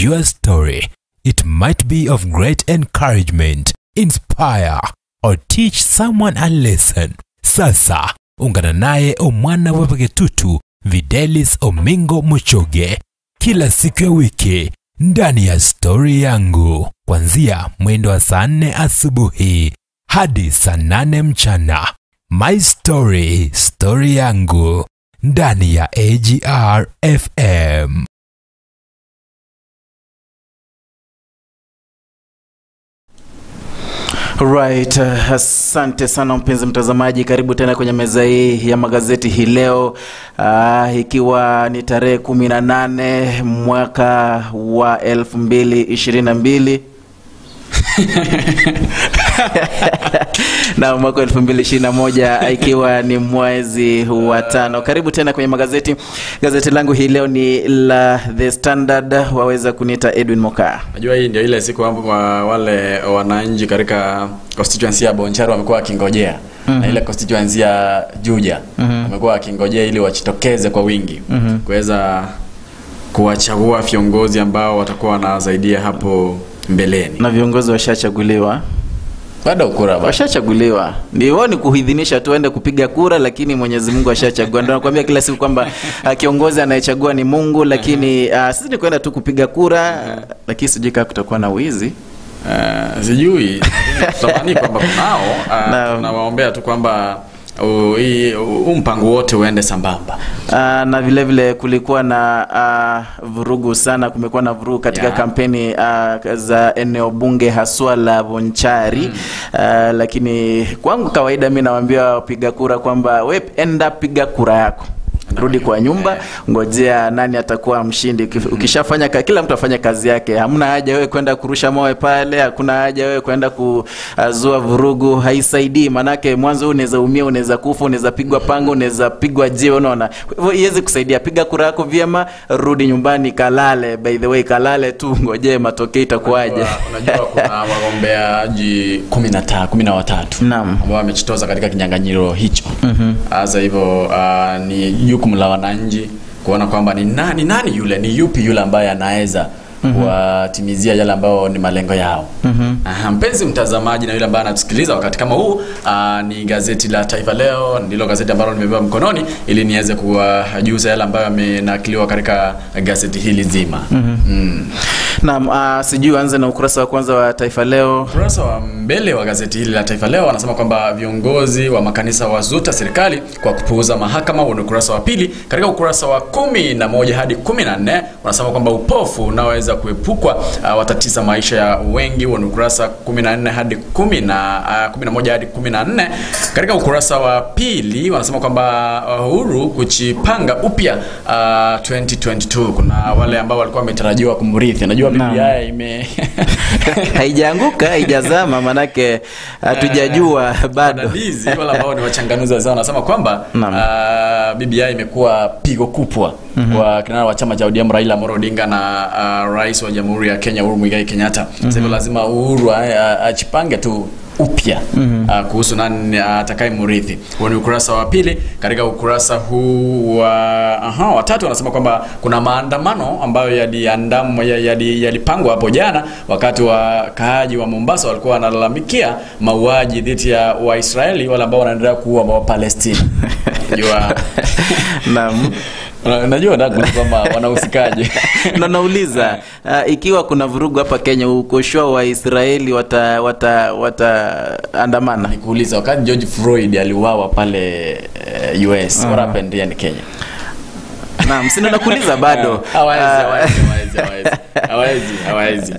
your story. It might be of great encouragement, inspire, or teach someone a lesson. Sasa, ungana naye omwana wepeketutu Videlis Omingo Muchoge kila siku ya wiki ndani ya Story Yangu, kuanzia mwendo wa saa 4 asubuhi hadi saa 8 mchana. My Story, Story Yangu, ndani ya AGR FM. Right, asante sana mpenzi mtazamaji, karibu tena kwenye meza hii ya magazeti hii leo, ikiwa ni tarehe 18 mwaka wa 2022. Na mwaka 2021 ikiwa ni mwezi wa 5. Karibu tena kwenye magazeti. Gazeti langu hii leo ni la The Standard, waweza kuniita Edwin Moka. Najua hii ndio ile siku ambapo wale wananchi katika constituency ya Bonchari wamekuwa wakingojea. Na ile constituency ya Juja wamekuwa wakingojea ili wajitokeze kwa wingi kuweza kuwachagua viongozi ambao watakuwa wanawasaidia hapo mbeleni. Na viongozi washachaguliwa. Bado kura bado. Washachaguliwa. Ndio ni kuidhinisha tuende kupiga kura, lakini Mwenyezi Mungu ashachagua. Ndio nakwambia kila siku kwamba kiongozi anayechagua ni Mungu, lakini sisi ni kwenda tu kupiga kura, lakini sijui kama kutakuwa na wizi. Sijui. Tutamani kwamba kunao, tunawaombea tu kwamba mpango wote uende sambamba. Na vile vile kulikuwa na vurugu sana, kumekuwa na vurugu katika kampeni za eneo bunge haswa la Bonchari. Lakini kwangu kawaida mimi nawaambia wapiga kura kwamba we enda piga kura yako, rudi kwa nyumba, ngojea nani atakuwa mshindi. Ukishafanya kila mtu afanye kazi yake. Hamna haja wewe kwenda kurusha mawe pale, hakuna haja wewe kwenda kuzua vurugu, haisaidii. Manake mwanzo unaweza umia, unaweza kufa, unaweza pigwa pango, unaweza pigwa jiwe, unaona. Kwa hivyo iweze kusaidia. Piga kura yako vyema, rudi nyumbani kalale. By the way, kalale tu, ngojee matokeo itakuwaje. Unajua kuna wagombeaji 13 ambao wamejitoza katika kinyang'anyiro hicho. Sasa hivyo ni jukumu la wananchi kuona kwamba ni nani yule, ni yupi yule ambaye anaweza kuwatimizia yale ambao ni malengo yao. Mpenzi mtazamaji na yule ambaye anatusikiliza wakati kama huu, ni gazeti la Taifa Leo, ndilo gazeti ambalo nimebeba mkononi ili niweze kuwajuza yale ambayo yamenakiliwa katika gazeti hili zima. Naam, sijui anze na ukurasa wa kwanza wa Taifa Leo. Ukurasa wa mbele wa gazeti hili la Taifa Leo wanasema kwamba viongozi wa makanisa wazuta serikali kwa kupuuza mahakama. Huo ni ukurasa wa pili. Katika ukurasa wa 11 hadi 14 wanasema kwamba upofu unaweza kuepukwa watatiza maisha ya wengi. Huo ni ukurasa 14 hadi 11 hadi 14. Katika ukurasa wa pili wanasema kwamba Uhuru kujipanga upya 2022. Kuna wale ambao walikuwa wametarajiwa kumrithi. Najua BBI ime haijaanguka, haijazama, manake hatujajua bado. Wadadisi wale ambao ni wachanganuzi wao wanasema kwamba BBI imekuwa pigo kubwa kwa kinara wa chama cha ODM Raila Amolo Odinga na rais wa Jamhuri ya Kenya Uhuru Muigai Kenyatta. Sasa hivyo lazima Uhuru ajipange tu upya kuhusu nani atakayemrithi. Huo ni ukurasa wa pili. Katika ukurasa huu wa watatu wanasema kwamba kuna maandamano ambayo yalipangwa hapo jana wakati wakaaji wa Mombasa walikuwa wanalalamikia mauaji dhidi ya Waisraeli wale ambao wanaendelea kuua wa Palestina. Unajua naam. Najua nataka kwamba wanahusikaje. Na nauliza ikiwa kuna vurugu hapa Kenya, uko sure wa Israeli wataandamana? Nikuuliza, wakati George Floyd aliuawa pale US, what happened here in Kenya? Naam, sina nakuuliza bado. Hawezi.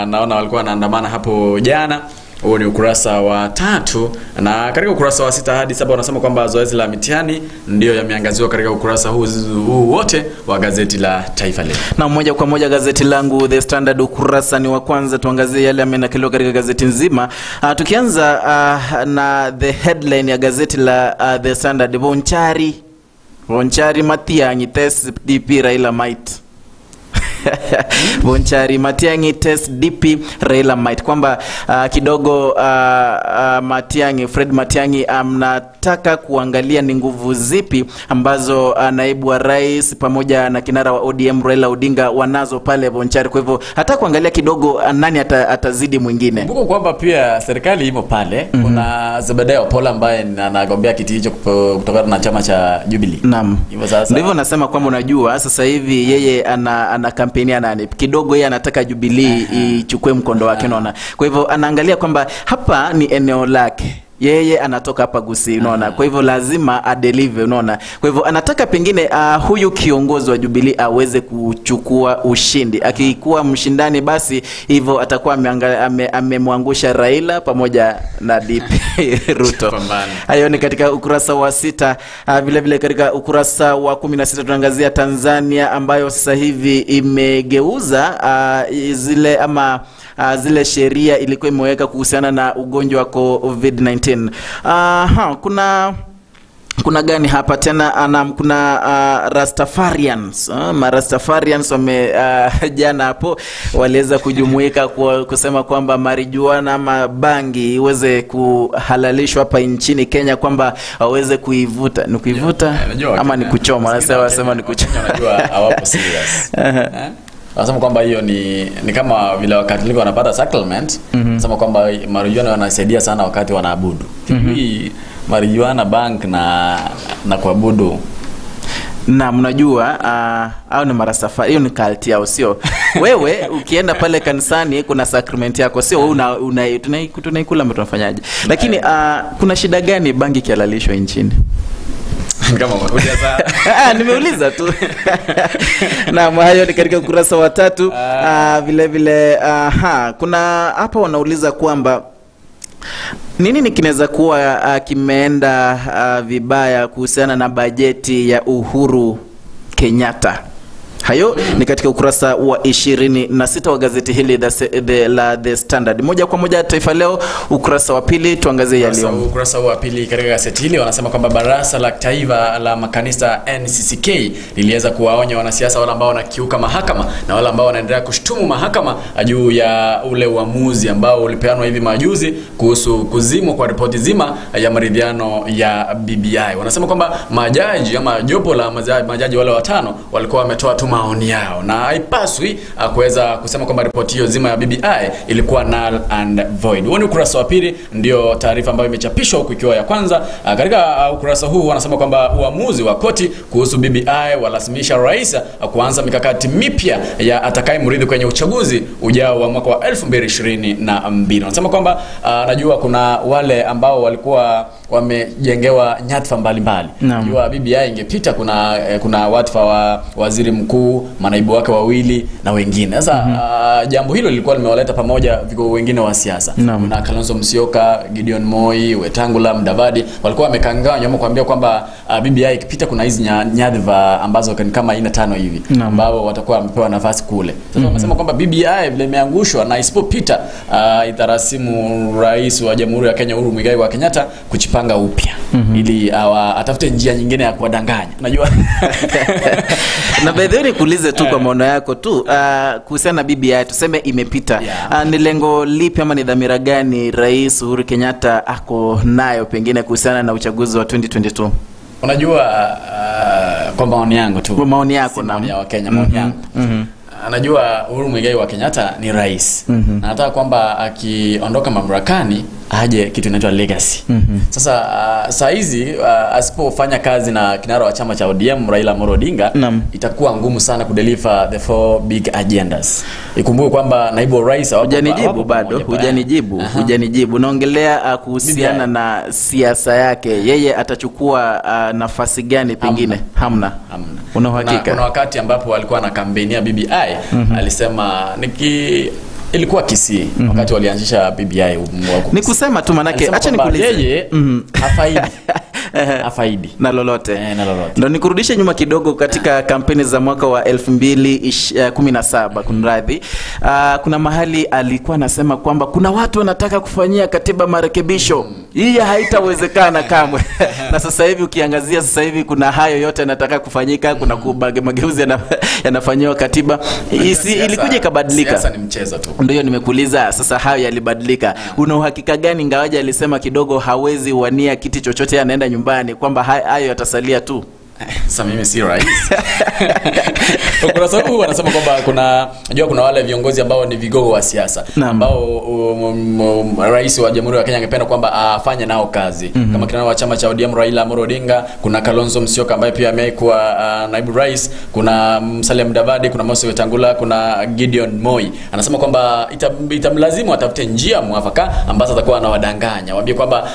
Naona walikuwa wanaandamana hapo jana. Huo ni ukurasa wa 3, na katika ukurasa wa 6 hadi 7 wanasema kwamba zoezi la mitihani ndio yameangaziwa katika ukurasa huu wote wa gazeti la Taifa Leo. Na moja kwa moja gazeti langu The Standard, ukurasa ni wa kwanza, tuangazie yale yamenakiliwa katika gazeti nzima. Tukianza na the headline ya gazeti la The Standard, Bonchari Matiang'i tests DP Raila might. Bonchari Matiang'i test DP Raila might, kwamba kidogo Matiang'i, Fred Matiang'i mnataka kuangalia ni nguvu zipi ambazo naibu wa rais pamoja na kinara wa ODM Raila Odinga wanazo pale Bonchari. Kwa hivyo hata kuangalia kidogo nani atazidi mwingine. Kumbuka kwamba pia serikali imo pale. Kuna Zebedeo Paul ambaye anagombea kiti hicho kutokana na chama cha Jubilee. Naam. Hivyo sasa ndivyo nasema kwamba unajua sasa hivi yeye ana kampeni nani kidogo, yeye anataka Jubilee ichukue mkondo wake, unaona. Kwa hivyo anaangalia kwamba hapa ni eneo lake, yeye anatoka hapa Gusii, unaona. Kwa hivyo lazima adeliver, unaona. Kwa hivyo anataka pengine huyu kiongozi wa Jubilee aweze kuchukua ushindi. Akikuwa mshindani basi hivyo atakuwa amemwangusha Raila pamoja na DP Ruto. Hayo ni katika ukurasa wa 6. Vile vile katika ukurasa wa 16 tunaangazia Tanzania ambayo sasa hivi imegeuza zile ama zile sheria ilikuwa imeweka kuhusiana na ugonjwa wa COVID-19. Kuna gani hapa tena? Kuna Rastafarians. Rastafarians wame jana hapo waliweza kujumuika kusema kwamba marijuana ama bangi iweze kuhalalishwa hapa nchini Kenya, kwamba waweze kuivuta. Ni kuivuta ama ni kuchoma? Nasema ni kuchoma. Unajua hawapo serious. Wanasema kwamba hiyo ni kama vile Wakatoliki wanapata sacrament. Wanasema kwamba marijuana wanasaidia sana wakati wanaabudu. Hii marijuana bank na kuabudu. Na mnajua au ni marastafari, hiyo ni cult yao, sio? Wewe ukienda pale kanisani kuna sacrament yako, sio wewe tunaikula ama tunafanyaje? Lakini kuna shida gani bangi kihalalishwa nchini? Kama umeuliza. Nimeuliza tu. Na hayo ni katika ukurasa wa 3. Vile vile kuna hapa wanauliza kwamba nini kinaweza kuwa kimeenda vibaya kuhusiana na bajeti ya Uhuru Kenyatta. Hayo ni katika ukurasa wa 26 wa gazeti hili la The Standard. Moja kwa moja Taifa Leo ukurasa wa 2 tuangazie yaliyo. Ukurasa wa 2 katika gazeti hili wanasema kwamba Baraza la Taifa la Makanisa NCCK liliweza kuwaonya wanasiasa wale ambao wanakiuka mahakama na wale ambao wanaendelea kushtumu mahakama juu ya ule uamuzi ambao ulipeanwa hivi majuzi kuhusu kuzimwa kwa ripoti zima ya maridhiano ya BBI. Wanasema kwamba majaji ama jopo la majaji wale watano walikuwa wametoa tu maoni yao na haipaswi kuweza kusema kwamba ripoti hiyo zima ya BBI ilikuwa null and void. Huo ni ukurasa wa 2, ndio taarifa ambayo imechapishwa huku ikiwa ya kwanza. Katika ukurasa huu wanasema kwamba uamuzi wa koti kuhusu BBI walazimisha rais kuanza mikakati mipya ya atakayemrithi kwenye uchaguzi ujao wa mwaka wa 2022. Wanasema kwamba najua kuna wale ambao walikuwa wamejengewa nyadhifa mbalimbali. Najua BBI ingepita kuna wadhifa wa waziri mkuu, manaibu wake wawili na wengine. Sasa jambo hilo lilikuwa limewaleta pamoja vigogo wengine wa siasa. Kuna Kalonzo Musyoka, Gideon Moi, Wetangula, Mudavadi walikuwa wamekanganywa ama kuambia kwamba BBI ikipita kuna hizi nyadhifa ambazo kama aina 5 hivi ambao watakuwa wamepewa nafasi kule. Sasa wamesema kwamba BBI vile imeangushwa na isipopita itarasimu rais wa Jamhuri ya Kenya Uhuru Muigai wa Kenyatta kujipanga upya ili atafute njia nyingine ya kuwadanganya. Unajua. Na by the way nikuulize tu kwa maono yako tu kuhusiana na BBI, tuseme imepita. Ni lengo lipi ama ni dhamira gani Rais Uhuru Kenyatta ako nayo pengine kuhusiana na uchaguzi wa 2022? Unajua kwa maoni yangu tu. Kwa maoni yako na maoni ya Wakenya, maoni yangu. Anajua Uhuru Muigai wa Kenyatta ni rais. Na nataka kwamba akiondoka mamlakani aje kitu inaitwa legacy. Sasa saa hizi asipofanya kazi na kinara wa chama cha ODM Raila Amolo Odinga, itakuwa ngumu sana kudeliver the 4 big agendas. Ikumbuke kwamba naibu wa rais hujanijibu bado, hujanijibu. Naongelea kuhusiana na siasa yake. Yeye atachukua nafasi gani pengine? Hamna. Una uhakika? Kuna wakati ambapo alikuwa na kampeni ya BBI, alisema ilikuwa Kisii wakati walianzisha BBI. Ni kusema tu manake acha nikuulize. Yeye afaidi na lolote. Na lolote. Ndio nikurudishe nyuma kidogo katika kampeni za mwaka wa 2017 kunradhi. Kuna mahali alikuwa anasema kwamba kuna watu wanataka kufanyia katiba marekebisho. Hii haitawezekana kamwe. Na sasa hivi ukiangazia sasa hivi kuna hayo yote yanataka kufanyika, kuna mageuzi yanafanyiwa katiba. Ilikuja ikabadilika. Siasa ni mchezo tu. Ndio nimekuuliza sasa hayo yalibadilika. Una uhakika gani ingawaje alisema kidogo hawezi wania kiti chochote, anaenda nyumbani, kwamba hayo yatasalia tu? Sasa mimi si rais. Kwa sababu wanasema kwamba kuna unajua kuna wale viongozi ambao ni vigogo wa siasa ambao rais wa Jamhuri ya Kenya angependa kwamba afanye nao kazi. Kama kinara wa chama cha ODM Raila Amolo Odinga, kuna Kalonzo Musyoka ambaye pia amekuwa naibu rais, kuna Musalia Mudavadi, kuna Moses Wetangula, kuna Gideon Moi. Anasema kwamba itamlazimu atafute njia mwafaka ambazo atakuwa anawadanganya, waambie kwamba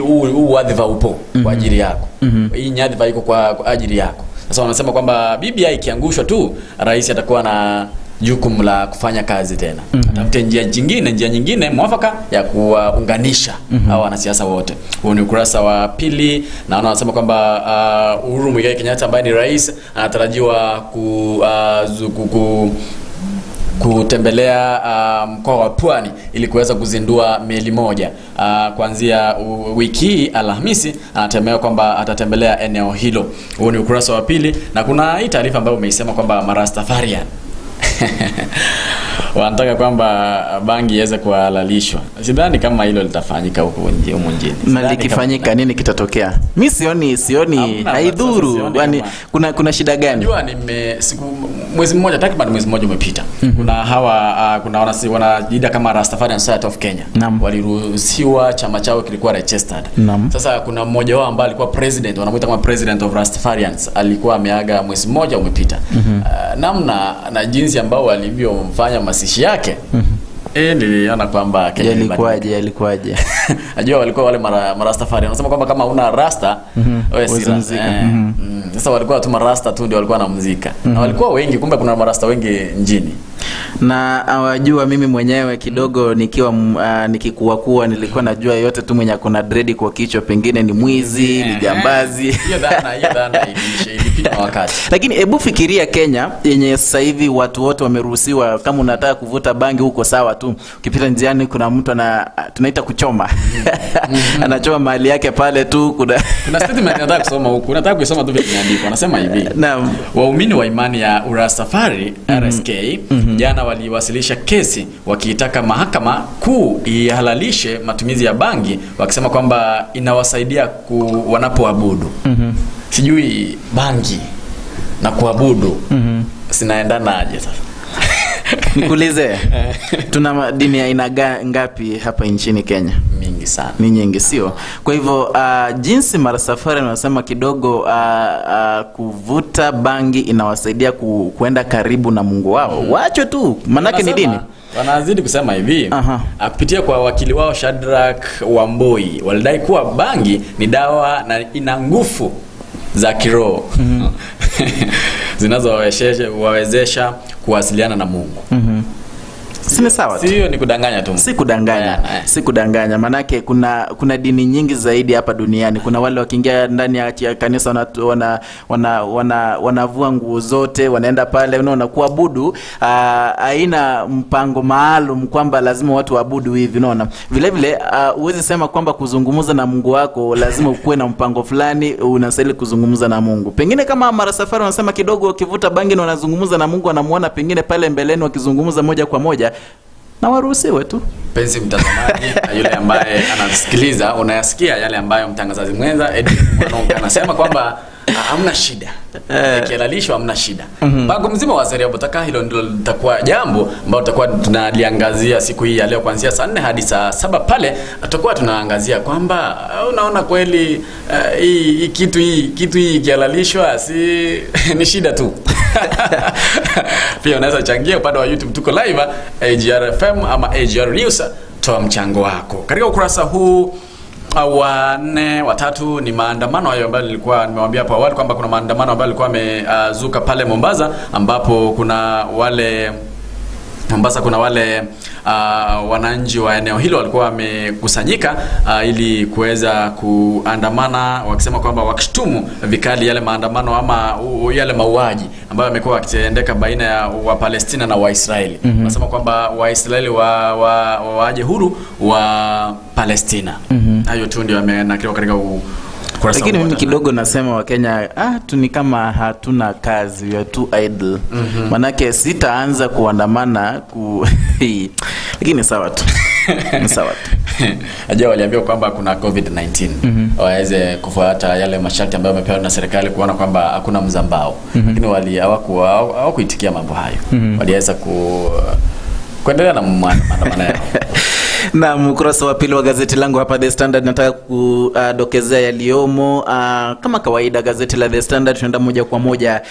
huu wadhifa upo kwa ajili yako. Hii nyadhifa iko kwa ajili yako. Sasa wanasema kwamba BBI ikiangushwa tu, rais atakuwa na jukumu la kufanya kazi tena. Atafute njia nyingine mwafaka ya kuwaunganisha hao wanasiasa wote. Huo ni ukurasa wa pili. Naona wanasema kwamba Uhuru Muigai Kenyatta ambaye ni rais anatarajiwa kutembelea mkoa wa Pwani ili kuweza kuzindua meli moja. Kuanzia wiki hii Alhamisi anategemea kwamba atatembelea eneo hilo. Huo ni ukurasa wa pili. Na kuna hii taarifa ambayo umeisema kwamba Marastafarian wanataka kwamba bangi iweze kuhalalishwa. Sidhani kama hilo litafanyika huko humu nchini. Na likifanyika nini kitatokea? Mimi sioni haidhuru. Yaani kuna shida gani? Unajua mwezi mmoja takriban mwezi mmoja umepita. Kuna hawa kuna wanajiita kama Rastafarian Society of Kenya. Waliruhusiwa, chama chao kilikuwa registered. Sasa kuna mmoja wao ambaye alikuwa president, wanamuita kama president of Rastafarians, alikuwa ameaga mwezi mmoja umepita. Namna na jinsi ambao walivyomfanya masishi yake. Niliona kwamba Kenya yalikuwaje? Najua walikuwa wale marastafari. Wanasema kwamba kama una rasta wewe si rasta. Sasa walikuwa tu marasta tu ndio walikuwa wanamzika. Na walikuwa wengi, kumbe kuna marasta wengi nchini. Na awajua mimi mwenyewe kidogo nikiwa nikikuwa nilikuwa najua yote tu mwenye kuna dread kwa kichwa pengine ni mwizi, ni jambazi. Hiyo dhana ilipita wakati. Lakini hebu fikiria Kenya yenye sasa hivi watu wote wameruhusiwa, kama unataka kuvuta bangi huko sawa tu. Ukipita njiani kuna mtu tunaita kuchoma. Anachoma mali yake pale tu. Kuna statement nataka kusoma huku. Nataka kuisoma tu vile imeandikwa. Anasema hivi. Naam. Waumini wa imani ya Urastafari RSK jana waliwasilisha kesi wakiitaka mahakama kuu ihalalishe matumizi ya bangi, wakisema kwamba inawasaidia wanapoabudu. Sijui bangi na kuabudu sinaendana aje sasa? Nikuulize, tuna dini ya aina ngapi hapa nchini Kenya? Mingi sana. Ni nyingi, sio? Kwa hivyo jinsi Marastafari wanasema kidogo kuvuta bangi inawasaidia kuenda karibu na Mungu wao. Waache tu, manake ni dini. Wanazidi kusema hivi, kupitia kwa wakili wao Shadrack Wamboi, walidai kuwa bangi ni dawa na ina nguvu za kiroho zinazowawezesha kuwasiliana na Mungu. Sina sawa tu. Sio ni kudanganya tu. Si kudanganya. Si kudanganya. Manake kuna dini nyingi zaidi hapa duniani. Kuna wale wakiingia ndani ya kanisa wanavua nguo zote, wanaenda pale unaona kuabudu, haina mpango maalum kwamba lazima watu waabudu hivi, unaona. Vile vile huwezi sema kwamba kuzungumza na Mungu wako lazima ukuwe na mpango fulani unastahili kuzungumza na Mungu. Pengine kama Marastafari wanasema kidogo ukivuta bangi na wanazungumza na Mungu, anamuona pengine pale mbeleni wakizungumza moja kwa moja, na waruhusiwe tu. Mpenzi mtazamaji na yule ambaye anasikiliza, unayasikia yale ambayo mtangazaji mwenza Edwin Mwanonga anasema kwamba hamna shida. Ikihalalishwa hamna shida. Mpango mzima wa Seria Botaka, hilo ndilo litakuwa jambo ambalo tutakuwa tunaliangazia siku hii ya leo kuanzia saa 4 hadi saa 7 pale tutakuwa tunaangazia kwamba unaona kweli hii kitu hii ikihalalishwa si ni shida tu. Pia unaweza changia upande wa YouTube, tuko live AGR FM ama AGR News, toa mchango wako. Katika ukurasa huu wa 4 wa 3 ni maandamano hayo ambayo nilikuwa nimewaambia hapo awali kwamba kuna maandamano ambayo yalikuwa yamezuka pale Mombasa, ambapo kuna wale Mombasa kuna wale wananchi wa eneo hilo walikuwa wamekusanyika ili kuweza kuandamana, wakisema kwamba wakishtumu vikali yale maandamano ama yale mauaji ambayo yamekuwa yakitendeka baina ya Wapalestina na Waisraeli. Wanasema kwamba Waisraeli waje huru wa Palestina. Hayo tu ndio yamenakiliwa katika Lakini mimi kidogo nasema wa Kenya tu ni kama hatuna kazi, we are too idle. Manake sitaanza kuandamana lakini sawa tu. Ni sawa tu. Ajua waliambiwa kwamba kuna COVID-19. Waweze kufuata yale masharti ambayo wamepewa na serikali kuona kwamba hakuna mzambao. Lakini hawakuitikia mambo hayo. Waliweza kuendelea na maandamano yao. Na ukurasa wa pili wa gazeti langu hapa The Standard nataka kudokezea yaliyomo. Kama kawaida gazeti la The Standard tunaenda moja kwa moja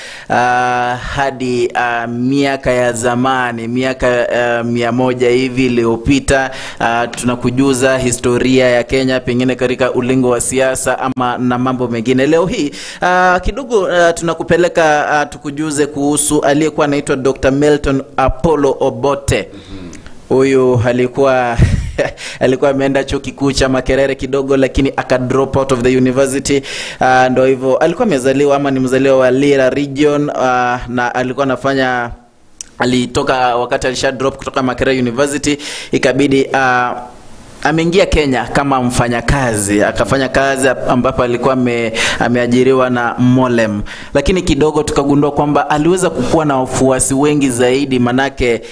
hadi miaka ya zamani, miaka 100 hivi iliyopita. Tunakujuza historia ya Kenya pengine katika ulingo wa siasa ama na mambo mengine. Leo hii kidogo tunakupeleka tukujuze kuhusu aliyekuwa anaitwa Dr. Milton Apollo Obote. Huyu alikuwa ameenda chuo kikuu cha Makerere kidogo, lakini aka drop out of the university. Ndio hivyo, alikuwa amezaliwa ama ni mzaliwa wa Lira region, na alikuwa anafanya, alitoka wakati alisha drop kutoka Makerere University, ikabidi ameingia Kenya kama mfanyakazi, akafanya kazi ambapo alikuwa ameajiriwa na Molem. Lakini kidogo tukagundua kwamba aliweza kukuwa na wafuasi wengi zaidi, manake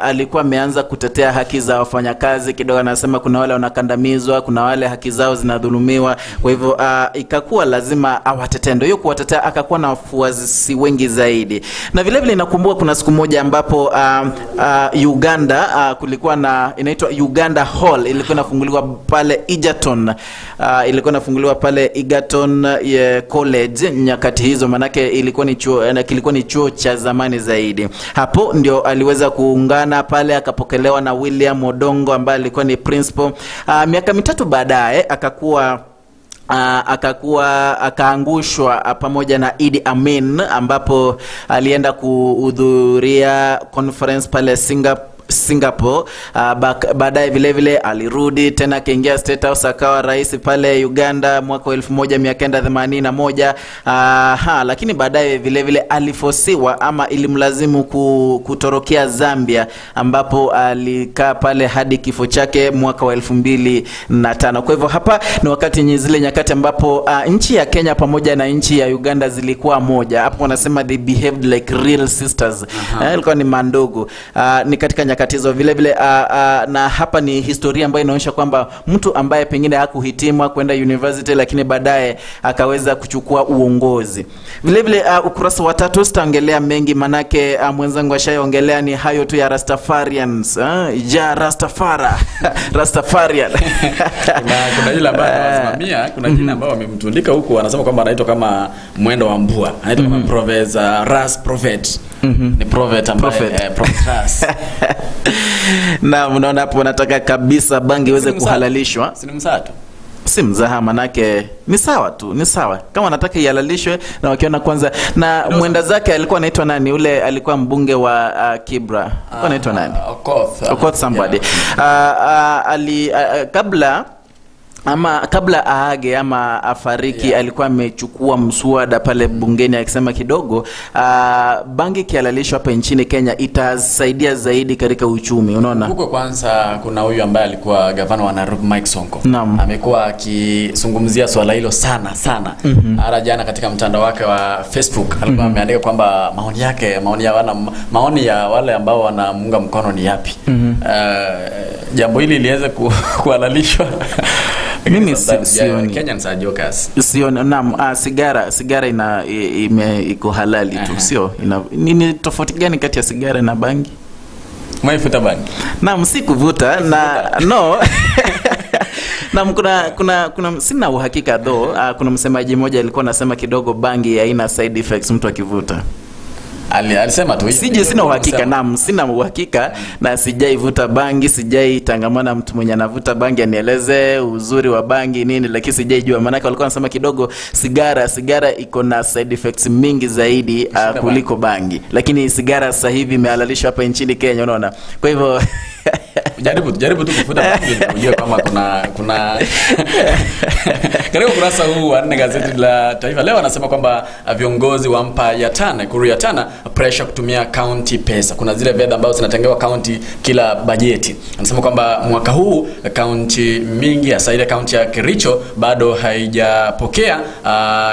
alikuwa ameanza kutetea haki za wafanyakazi kidogo. Anasema kuna wale wanakandamizwa, kuna wale haki zao zinadhulumiwa, kwa hivyo ikakuwa lazima awatetee. Ndio hiyo kuwatetea, akakuwa na wafuasi wengi zaidi. Na vile vile nakumbuka kuna siku moja ambapo Uganda kulikuwa na inaitwa Uganda Hall, ilikuwa inafunguliwa pale Egerton. Ilikuwa inafunguliwa pale Egerton College nyakati hizo, manake ilikuwa ni chuo, kilikuwa ni chuo cha zamani zaidi. Hapo ndio aliweza kuungana pale, akapokelewa na William Odongo ambaye alikuwa ni principal. Miaka mitatu baadaye akakuwa akaangushwa pamoja na Idi Amin, ambapo alienda kuhudhuria conference pale Singapore. Baadaye vile vile alirudi tena akaingia State House akawa rais pale Uganda mwaka 1981. Lakini baadaye vile vile alifosiwa ama ilimlazimu kutorokea Zambia, ambapo alikaa pale hadi kifo chake mwaka wa 2005. Kwa hivyo hapa ni wakati zile nyakati ambapo nchi ya Kenya pamoja na nchi ya Uganda zilikuwa moja. Hapo wanasema they behaved like real sisters. Ilikuwa ni mandugu. Ni katika nyakati hizo vile vile na hapa ni historia ambayo inaonyesha kwamba mtu ambaye pengine hakuhitimu kwenda university, lakini baadaye akaweza kuchukua uongozi. Vile vile ukurasa wa 3 sitaongelea mengi, manake mwenzangu ashaongelea, ni hayo tu ya Rastafarians. Ja Rastafara Rastafarian. Kuna ile ambayo anasimamia, kuna jina ambao wamemtundika huku, wanasema kwamba anaitwa kama mwendo wa mbwa, anaitwa kama Professor Ras Prophet. Ni prophet ambaye Prophet Ras. Na unaona hapo wanataka kabisa bangi iweze kuhalalishwa. Si ni mzaha tu? Si mzaha, manake ni sawa tu, ni sawa. Kama wanataka ihalalishwe na wakiona kwanza. Na mwenda zake alikuwa anaitwa nani? Ule alikuwa mbunge wa Kibra. Alikuwa anaitwa nani? Okoth. Okoth somebody. Yeah. Kabla aage ama afariki, alikuwa amechukua mswada pale bungeni akisema kidogo bangi kihalalishwa hapa nchini Kenya itasaidia zaidi katika uchumi, unaona. Huko kwanza kuna huyu ambaye alikuwa gavana wa Nairobi Mike Sonko. Amekuwa akizungumzia swala hilo sana sana. Hata jana katika mtandao wake wa Facebook alikuwa ameandika kwamba maoni yake, maoni ya wale ambao wanamuunga mkono ni yapi. Jambo hili liweze kuhalalishwa. Mimi sioni. Kenyans are jokers. Sioni. Naam, sigara ina iko halali tu, sio? Nini tofauti gani kati ya sigara na bangi? Mwifuta bangi. Naam, si kuvuta na no. Naam, kuna sina uhakika though. Kuna msemaji mmoja alikuwa anasema kidogo bangi haina side effects mtu akivuta. Alisema tu Sije, sina uhakika, naam, sina uhakika na sijaivuta bangi, sijaitangamana mtu mwenye anavuta bangi anieleze uzuri wa bangi nini, lakini sijaijua. Maanake walikuwa wanasema kidogo sigara iko na side effects mingi zaidi kuliko bangi, lakini sigara sasa hivi imehalalishwa hapa nchini Kenya, unaona. Kwa hivyo jaribu tu kufuta bangi ujue kama kuna katika ukurasa huu wa 4 gazeti la Taifa Leo anasema kwamba viongozi wampa Yatana, Kuru Yatana pressure kutumia county pesa. Kuna zile fedha ambazo zinatengewa county kila bajeti. Anasema kwamba mwaka huu county mingi hasa ile county ya Kericho bado haijapokea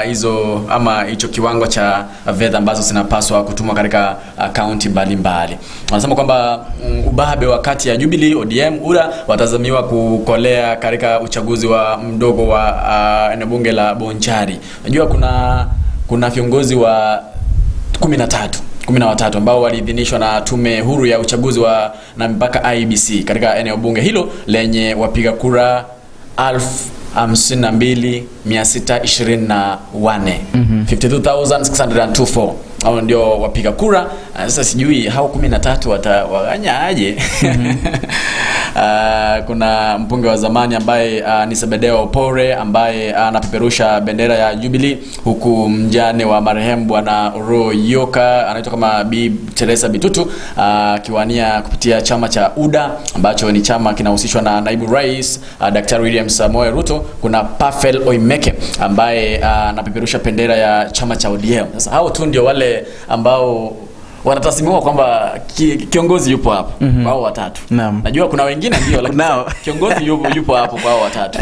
hizo ama hicho kiwango cha fedha ambazo zinapaswa kutumwa katika county mbalimbali. Anasema kwamba ubabe wakati ya Jubilee, ODM, UDA watazamiwa kukolea katika uchaguzi wa mdogo wa eneo bunge la Bonchari. Unajua kuna viongozi wa 13 ambao waliidhinishwa na tume huru ya uchaguzi wa na mipaka IEBC katika eneo bunge hilo lenye wapiga kura 52,624. 52,624 hao ndio wapiga kura. Sasa sijui hao 13 watawaganya aje. Kuna mbunge wa zamani ambaye ni Sebedeo Opore ambaye anapeperusha bendera ya Jubilee, huku mjane wa marehemu Bwana Royoka anaitwa kama Bi Teresa Bitutu akiwania kupitia chama cha UDA ambacho ni chama kinahusishwa na naibu rais Daktari William Samoei Ruto. Kuna Pafel Oimeke ambaye anapeperusha bendera ya chama cha ODM. Sasa hao tu ndio wale ambao wanatasimiwa kwamba kiongozi yupo hapo. Wao watatu. Naam. Najua kuna wengine ndio, lakini kiongozi yupo hapo kwa wao watatu.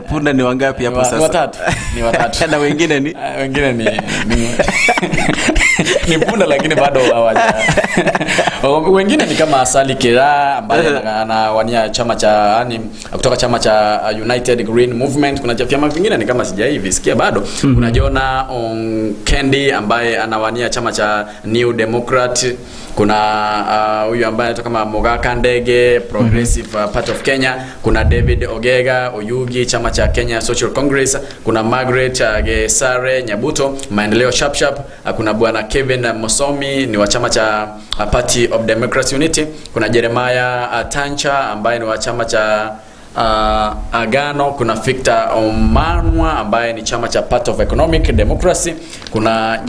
Punda ni wangapi hapo sasa? Watatu. Ni watatu. Na wengine ni wengine ni punda, lakini bado hawaja. Wengine ni kama Asali Kera ambaye anawania chama cha yani kutoka chama cha United Green Movement. Kuna vyama vingine ni kama sijaivisikia bado. Kuna Jona Onkendi ambaye anawania chama cha New Democrat. Kuna huyu ambaye anaitwa kama Mogaka Ndege, Progressive Party of Kenya. Kuna David Ogega Oyugi, chama cha Kenya Social Congress. Kuna Margaret Gesare Nyabuto, Maendeleo Sharp Sharp. Kuna bwana Kevin Mosomi ni wa chama cha Party of Democracy Unity. Kuna Jeremiah Tancha ambaye ni wa chama cha Agano. Kuna Victor Omanwa ambaye ni chama cha Party of Economic Democracy. Kuna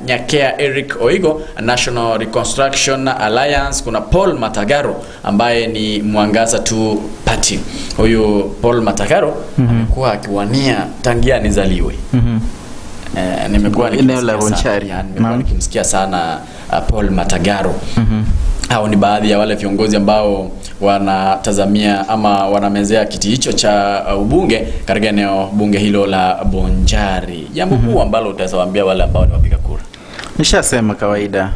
Nyakea Eric Oigo, National Reconstruction Alliance. Kuna Paul Matagaro ambaye ni Mwangaza tu Party. Huyu Paul Matagaro amekuwa akiwania tangia nizaliwe. Nimekuwa nikimsikia sana Paul Matagaro. Hao ni baadhi ya wale viongozi ambao wanatazamia ama wanamezea kiti hicho cha ubunge katika eneo bunge hilo la Bonchari. Jambo kuu ambalo utaweza waambia wale ambao ni wapiga kura? Nishasema kawaida,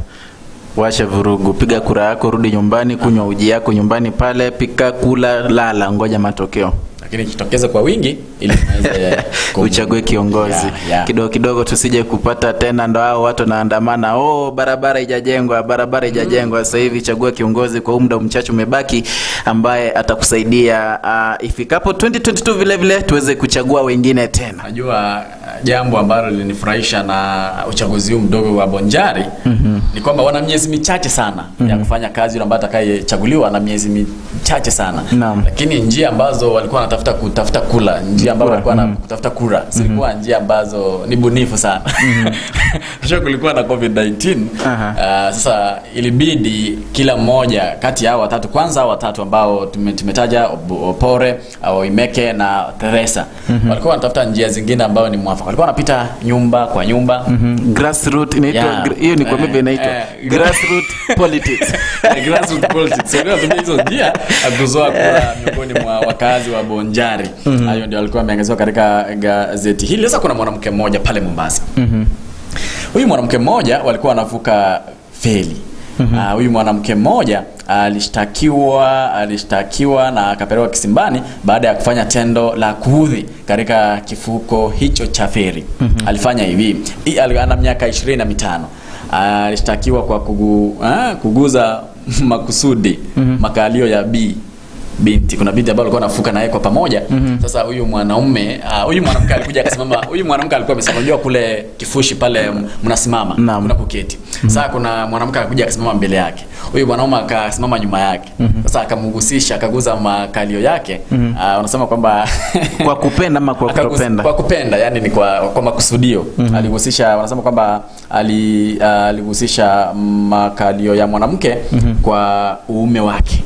wacha vurugu, piga kura yako, rudi nyumbani, kunywa uji yako nyumbani pale, pika, kula, lala, ngoja matokeo. Lakini jitokeze kwa wingi ili muweze uchague kiongozi. Kidogo kidogo tusije kupata tena ndo hao watu naandamana, oh barabara haijajengwa, barabara haijajengwa. Sasa hivi chagua kiongozi kwa muda mchache umebaki ambaye atakusaidia ifikapo 2022 vile vile tuweze kuchagua wengine tena. Najua jambo ambalo lilinifurahisha na uchaguzi huu mdogo wa Bonchari ni kwamba wana miezi michache sana ya kufanya kazi. Yule ambaye atakayechaguliwa na miezi michache sana. Lakini njia ambazo walikuwa wanatafuta kutafuta kula, njia ambazo walikuwa wanatafuta kura zilikuwa njia ambazo ni bunifu sana. Kisha kulikuwa na COVID-19. Sasa ilibidi kila mmoja kati ya watatu, kwanza watatu ambao tumetaja Opore, Oimeke na Teresa, walikuwa wanatafuta njia zingine ambayo ni mwafaka. Walikuwa wanapita nyumba kwa nyumba. Grassroots inaitwa, hiyo ni kwa mimi inaitwa grassroots politics. Grassroots politics. Sio ndio hizo njia kuzoa kura miongoni mwa wakazi wa Bonchari. Hayo ndio alikuwa ameangaziwa katika gazeti hili. Sasa kuna mwanamke mmoja pale Mombasa. Huyu mwanamke mmoja walikuwa wanavuka feli. Huyu mwanamke mmoja alishtakiwa na akapelekwa kisimbani baada ya kufanya tendo la kuudhi katika kifuko hicho cha feri. Alifanya hivi, ana miaka 25. Alishtakiwa kwa kuguza makusudi makalio ya B. binti. Kuna binti ambaye alikuwa anafuka naye kwa pamoja. Sasa huyu mwanaume, huyu mwanamke alikuja akasimama, huyu mwanamke alikuwa amesimama, unajua kule kifushi pale mnasimama, kuna kuketi. Sasa kuna mwanamke akakuja akasimama mbele yake. Huyu mwanaume akasimama nyuma yake. Sasa akamgusisha, akaguza makalio yake. Wanasema kwamba kwa kupenda ama kwa kutopenda? Kwa kupenda, yani ni kwa makusudio. Aligusisha, wanasema kwamba aligusisha makalio ya mwanamke kwa uume wake.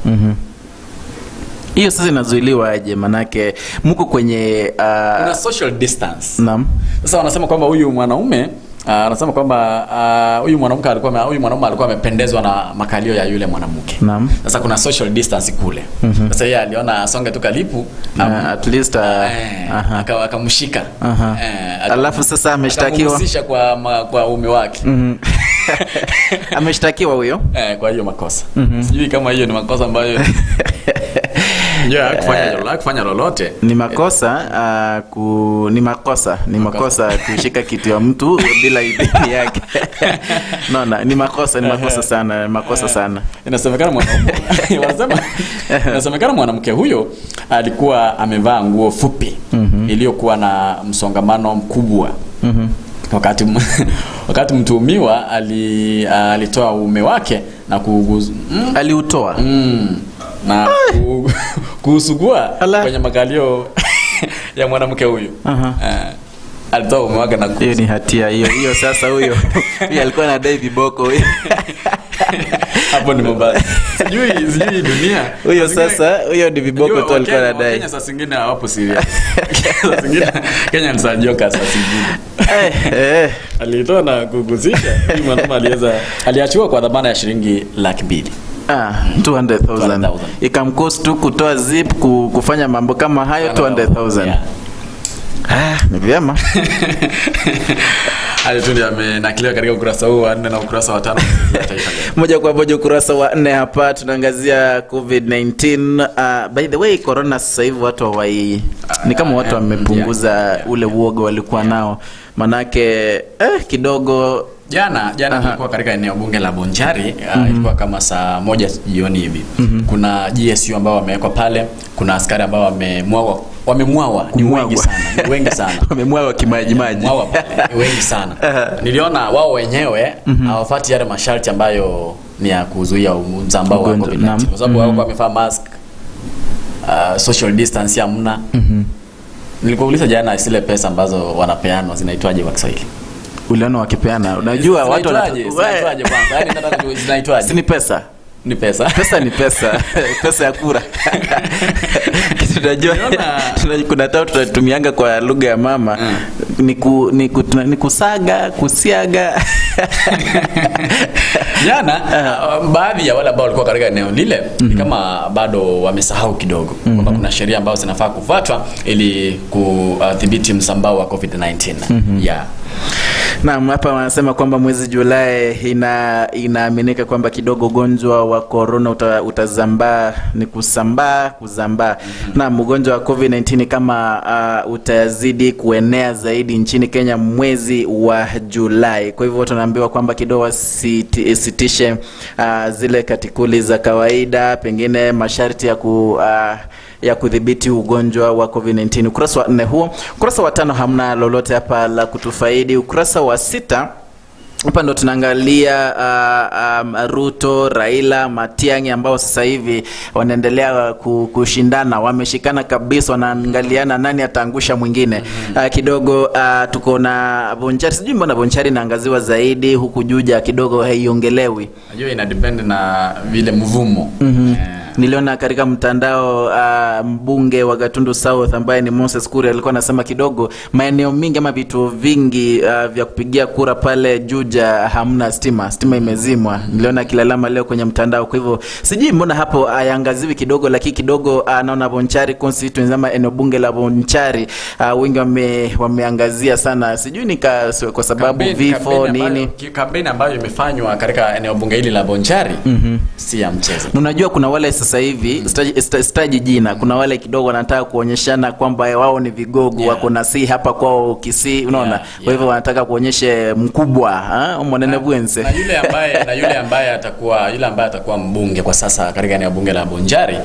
Hiyo sasa inazuiliwa aje? Manake mko kwenye kuna social distance. Naam. Sasa wanasema kwamba huyu mwanaume anasema kwamba huyu mwanamke alikuwa, huyu mwanaume alikuwa amependezwa na makalio ya yule mwanamke. Naam. Sasa kuna social distance kule. Sasa yeye aliona asonge tu karibu, at least akamshika. Alafu sasa ameshtakiwa. Akamhusisha kwa uume wake. Ameshtakiwa huyo? Kwa hiyo makosa. Sijui kama hiyo ni makosa ambayo kufanya lolote. Ni makosa, ni makosa kushika kitu ya mtu bila idhini yake. No, ni makosa sana, makosa sana. Inasemekana mwanaume wanasema inasemekana mwanamke huyo alikuwa amevaa nguo fupi iliyokuwa na msongamano mkubwa. Wakati mtuhumiwa alitoa uume wake na aliutoa na kuusugua kwenye makalio ya mwanamke huyu. Alitoa uume wake na hiyo ni hatia hiyo. Hiyo sasa huyo huyo alikuwa anadai viboko huyo. Hapo ni Mombasa. Sijui dunia. Huyo sasa huyo ni viboko tu alikuwa anadai. Kenya saa zingine hawapo serious. Saa zingine Kenya ni saa joka saa zingine. Alitoa na kuguzisha. Huyu mwanaume aliachiwa kwa dhamana ya shilingi 200,000. 200,000. Ikamkost tu kutoa zip, kufanya mambo kama hayo 200,000. Yeah. Ni vyema. Hayo tu ndio amenakiliwa katika ukurasa huu wa 4 na ukurasa wa 5. Moja kwa moja ukurasa wa 4 hapa tunaangazia COVID-19. By the way, corona sasa hivi watu ni kama watu wamepunguza ule uoga walikuwa nao. Manake kidogo Jana nilikuwa katika eneo bunge la Bonchari, ilikuwa kama saa 1 jioni hivi. Kuna GSU ambao wamewekwa pale, kuna askari ambao wamemwawa, ni wengi sana, ni wengi sana. Wamemwawa kimaji maji. Wamemwawa pale, ni wengi sana. Niliona wao wenyewe hawafuati yale masharti ambayo ni ya kuzuia msambao wa COVID-19. Kwa sababu wao wamevaa mask, social distance hamna. Nilikuuliza jana zile pesa ambazo wanapeanwa zinaitwaje kwa Kiswahili? Uliona wakipeana, unajua watu zinaitwaje kwanza? Yaani nataka kujua zinaitwaje. Si ni pesa. Ni pesa. Pesa ni pesa. Pesa ya kura. Tunajua kuna tatu tunatumianga kwa lugha ya mama. Ni kusaga, kusiaga. Jana baadhi ya wale ambao walikuwa katika eneo lile ni kama bado wamesahau kidogo kwamba kuna sheria ambazo zinafaa kufuatwa ili kudhibiti msambao wa COVID-19. Yeah. Naam, hapa wanasema kwamba mwezi Julai inaaminika kwamba kidogo ugonjwa wa corona utazambaa, ni kusambaa, kuzambaa. Naam, ugonjwa wa COVID-19 kama utazidi kuenea zaidi nchini Kenya mwezi wa Julai. Kwa hivyo tunaambiwa kwamba kidogo sitishe zile katikuli za kawaida, pengine masharti ya kudhibiti ugonjwa wa COVID-19. Ukurasa wa 4 huo. Ukurasa wa 5 hamna lolote hapa la kutufaidi. Ukurasa wa 6 hapa ndo tunaangalia Ruto, Raila, Matiang'i ambao sasa hivi wanaendelea kushindana, wameshikana kabisa, wanaangaliana nani ataangusha mwingine. Kidogo tuko na Bonchari, sijui mbona Bonchari inaangaziwa zaidi huku Juja kidogo haiongelewi. Najua ina depend na vile mvumo. Niliona katika mtandao mbunge wa Gatundu South ambaye ni Moses Kuria alikuwa anasema kidogo maeneo mingi ama vituo vingi vya kupigia kura pale Juja hamna stima, stima imezimwa. Niliona kilalama leo kwenye mtandao. Kwa hivyo sijui mbona hapo hayangaziwi kidogo, lakini kidogo naona Bonchari constituency ama eneo bunge la Bonchari wengi wameangazia sana. Sijui ni kwa sababu vifo nini. Kampeni ambayo imefanywa katika eneo bunge hili la Bonchari si ya mchezo. Unajua kuna wale sasa sasa hivi sitaji jina, kuna wale kidogo wanataka kuonyeshana kwamba wao ni vigogo, wako na si hapa kwao Kisii, unaona. Kwa hivyo wanataka kuonyeshe mkubwa, mwanene bwense. Na yule ambaye atakuwa mbunge kwa sasa katika eneo bunge la Bonchari,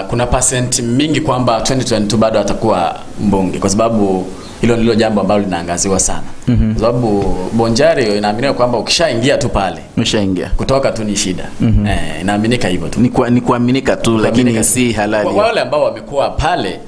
kuna percent mingi kwamba 2022 bado atakuwa mbunge, kwa sababu hilo ndilo jambo ambalo linaangaziwa sana. Kwa sababu Bonchari inaaminiwa kwamba ukishaingia tu pale, umeshaingia, kutoka tu ni shida. Inaaminika hivyo tu. Ni kuaminika tu, lakini si halali. Kwa wale ambao wamekuwa pale,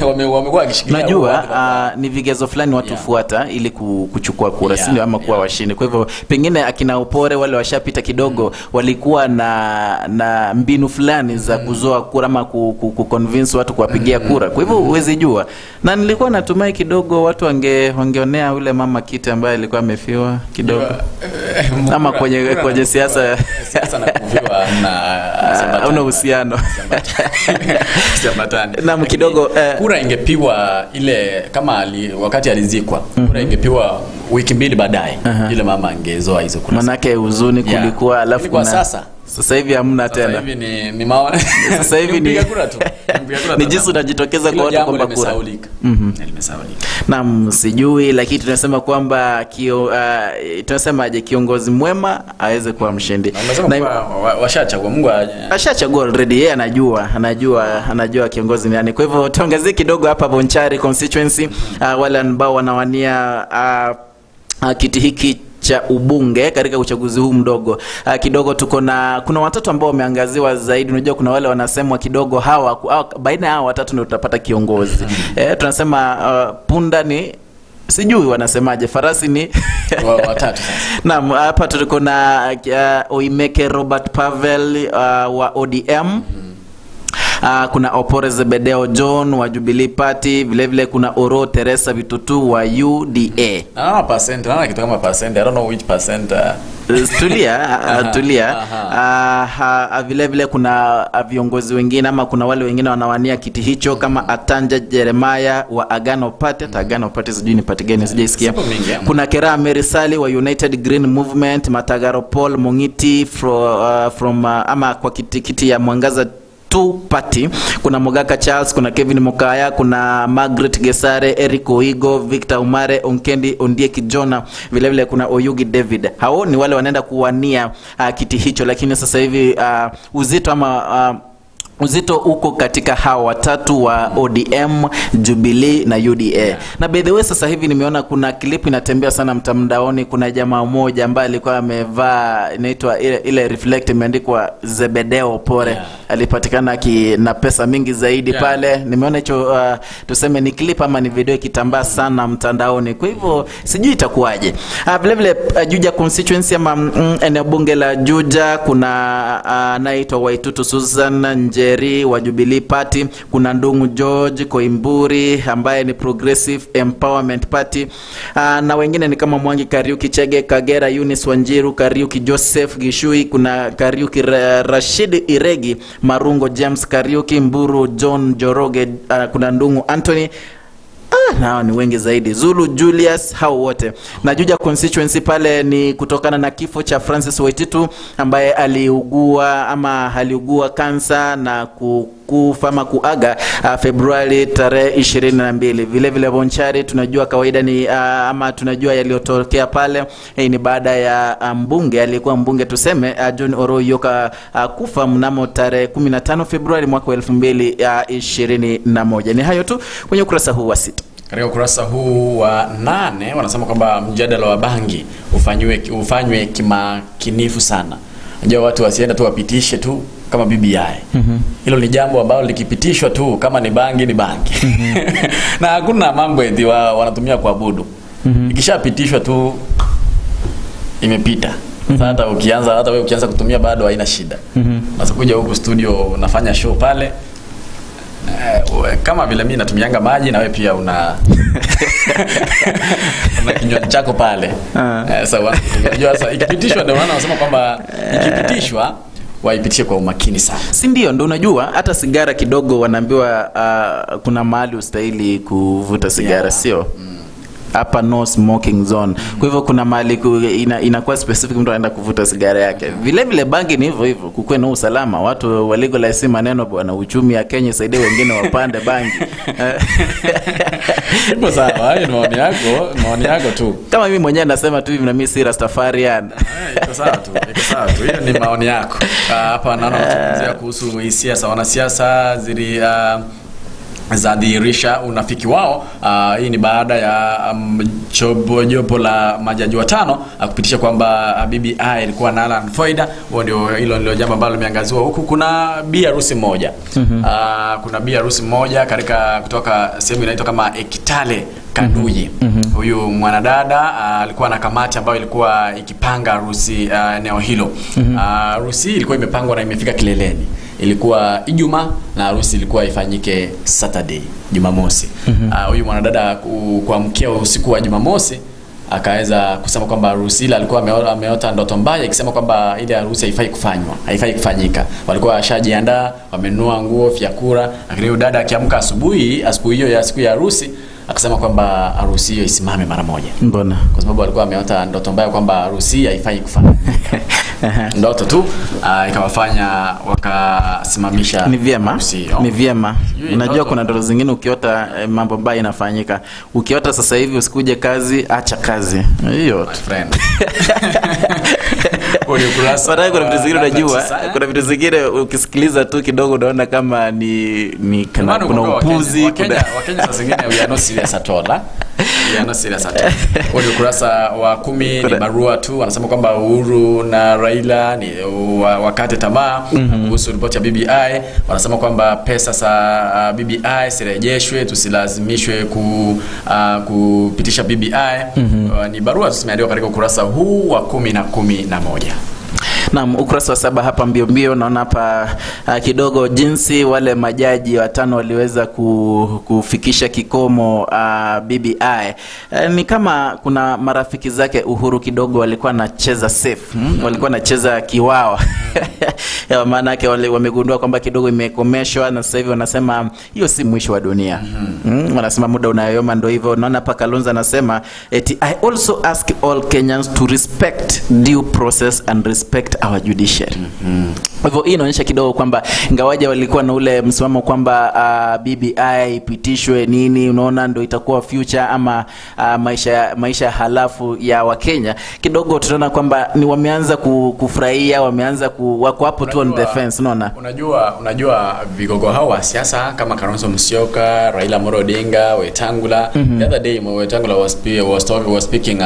wamekuwa wakishikilia. Najua ni vigezo fulani watu fuata ili kuchukua kura, si ndio, ama kuwa washindi. Kwa hivyo pengine akina Opore wale washapita kidogo, walikuwa na mbinu fulani za kuzoa kura ama ku convince watu kuwapigia kura. Kwa hivyo huwezi jua. Na nilikuwa natumai kidogo watu wangeonea yule mama kiti ambaye alikuwa amefiwa kidogo. Ama kwenye siasa na kufiwa na una uhusiano. Siambatani. Na kidogo kura ingepigwa ile kama wakati alizikwa, kura ingepigwa wiki mbili baadaye, ile mama angezoa hizo kura. Manake huzuni kulikuwa, alafu kwa sasa hivi hamna tena. Sasa hivi ni maana. Sasa hivi ni kura tu. Ni jinsi unajitokeza kwa watu kwamba kura. Limesahaulika. Naam, sijui, lakini tunasema kwamba tunasemaje, kiongozi mwema aweze kuwa mshindi. Na washachagua, Mungu ashachagua already, yeye anajua kiongozi ni nani. Kwa hivyo tuangazie kidogo hapa Bonchari constituency, wale ambao wanawania kiti hiki cha ubunge katika uchaguzi huu mdogo. Kidogo tuko na kuna watatu ambao wameangaziwa zaidi. Unajua kuna wale wanasemwa kidogo hawa baina ya hawa watatu ndio tutapata kiongozi. Tunasema punda ni sijui wanasemaje, farasi ni watatu sasa. Naam, hapa tuko na Oimeke Robert Pavel wa ODM. Kuna Opore Zebedeo John wa Jubilee Party, vile vile kuna Oro Teresa Bitutu wa UDA. Naona percent, naona kitu kama percent, I don't know which percent. Tulia. Vile vile kuna viongozi wengine ama kuna wale wengine wanawania kiti hicho kama Atanja Jeremiah wa Agano Party. Agano Party sijui ni party gani, sijaisikia. Kuna Kera Merisali wa United Green Movement, Matagaro Paul Mongiti from ama kwa kiti ya Mwangaza 2 Party. Kuna Mogaka Charles, kuna Kevin Mokaya, kuna Margaret Gesare, Eric Oigo, Victor Umare, Onkendi Ondieki Jona, vile vile kuna Oyugi David. Hao ni wale wanaenda kuwania kiti hicho, lakini sasa hivi uzito ama uzito uko katika hawa watatu wa ODM, Jubilee na UDA. Na by the way, sasa hivi nimeona kuna clip inatembea sana mtandaoni. Kuna jamaa mmoja ambaye alikuwa amevaa inaitwa ile reflect imeandikwa Zebedeo Opore. Alipatikana na pesa mingi zaidi pale. Nimeona hicho tuseme ni clip ama ni video ikitambaa sana mtandaoni. Kwa hivyo sijui itakuwaje. Vile vile Juja constituency ama eneo bunge la Juja kuna anaitwa Waitutu Susan Njeri wa Jubilee Party, kuna Ndungu George Koimburi ambaye ni Progressive Empowerment Party, na wengine ni kama Mwangi Kariuki Chege Kagera, Eunice Wanjiru Kariuki, Joseph Gishui, kuna Kariuki Rashid Iregi, Marungo James Kariuki, Mburu John Joroge, kuna Ndungu Anthony. Nao ni wengi zaidi, Zulu Julius, hao wote. Na Juja constituency pale ni kutokana na kifo cha Francis Waititu ambaye aliugua kansa na kufa ama kuaga Februari tarehe 22. Vile vile Bonchari tunajua kawaida ni ama tunajua yaliyotokea pale. Ni baada ya mbunge aliyekuwa mbunge tuseme John Oroyoka kufa mnamo tarehe 15 Februari mwaka 2021. Ni hayo tu kwenye ukurasa huu wa 6. Katika ukurasa huu wa 8 wanasema kwamba mjadala wa bangi ufanywe kimakinifu sana. Unajua watu wasienda tu wapitishe tu kama BBI. Hilo ni jambo ambalo likipitishwa tu kama ni bangi ni bangi. Na hakuna mambo eti wanatumia kuabudu. Ikishapitishwa tu imepita. Sasa hata ukianza, hata wewe ukianza kutumia bado haina shida. Sasa kuja huku studio unafanya show pale. Kama vile mimi natumianga maji na wewe pia una una kinywaji chako pale. Sawa. Unajua sasa ikipitishwa, ndio maana wanasema kwamba ikipitishwa waipitishe kwa umakini sana. Si ndio? Ndio, unajua hata sigara kidogo wanaambiwa kuna mahali ustahili kuvuta sigara, sio? Hapa no smoking zone. Kwa hivyo kuna mahali inakuwa specific mtu anaenda kuvuta sigara yake. Vile vile bangi ni hivyo hivyo, kukuwe na usalama, watu wa legalize maneno bwana, uchumi ya Kenya isaidie wengine wapande bangi. Ipo sawa, hayo ni maoni yako, maoni yako tu. Kama mimi mwenyewe nasema tu hivi na mimi si Rastafarian. Iko sawa tu, iko sawa tu. Hiyo ni maoni yako. Hapa naona wanazungumzia kuhusu hisia za wanasiasa zili zadhihirisha unafiki wao. Hii ni baada ya jopo la majaji watano kupitisha kwamba BBI ilikuwa na Alan Foida. Huo ndio, hilo ndio jambo ambalo limeangaziwa huku. Kuna bi harusi moja. Kuna bi harusi moja katika kutoka sehemu inaitwa kama Ekitale Kanduyi. Huyu mwanadada alikuwa na kamati ambayo ilikuwa ikipanga harusi eneo hilo. Harusi ilikuwa imepangwa na imefika kileleni. Ilikuwa Ijumaa na harusi ilikuwa ifanyike Saturday, Jumamosi. Huyu mwanadada kuamkia usiku wa Jumamosi akaweza kusema kwamba harusi ile alikuwa ameota ndoto mbaya ikisema kwamba ile harusi haifai kufanywa, haifai kufanyika. Walikuwa washajiandaa, wamenunua nguo, vyakula, lakini huyu dada akiamka asubuhi, asubuhi hiyo ya siku ya harusi akasema kwamba harusi hiyo isimame mara moja. Mbona? Kwa sababu alikuwa ameota ndoto mbaya kwamba harusi haifai kufanyika. Ndoto tu ikawafanya wakasimamisha. Ni vyema, ni vyema. Unajua kuna ndoto zingine ukiota mambo mbaya inafanyika. Ukiota sasa hivi usikuje kazi, acha kazi. Hiyo my friend. Kuna vitu zingine unajua, kuna vitu zingine ukisikiliza tu kidogo unaona kama ni kana kuna upuzi, kuna Wakenya saa zingine we are not serious at all. We are not serious at all. Huo ni ukurasa wa 10, ni barua tu wanasema kwamba Uhuru na Raila ni wakate tamaa kuhusu ripoti ya BBI. Wanasema kwamba pesa za BBI sirejeshwe, tusilazimishwe kupitisha BBI. Ni barua tusimeandikwa katika ukurasa huu wa 10 na 11. Naam, ukurasa wa 7 hapa mbio mbio naona hapa kidogo jinsi wale majaji watano waliweza kufikisha kikomo BBI. Ni kama kuna marafiki zake Uhuru kidogo walikuwa wanacheza safe, walikuwa wanacheza kiwao. Maana yake wamegundua kwamba kidogo imekomeshwa na sasa hivi wanasema hiyo si mwisho wa dunia. Wanasema muda unayoyoma ndio hivyo. Naona hapa Kalonzo anasema eti I also ask all Kenyans to respect due process and respect our judiciary. Kwa hivyo hii inaonyesha kidogo kwamba ingawaje walikuwa na ule msimamo kwamba BBI ipitishwe nini, unaona ndio itakuwa future ama maisha halafu ya Wakenya, kidogo tunaona kwamba ni wameanza kufurahia, wameanza wako hapo tu on the fence, unaona. Unajua vigogo hao wa siasa kama Kalonzo Musyoka, Raila Amolo Odinga, Wetangula. The other day Wetangula was speaking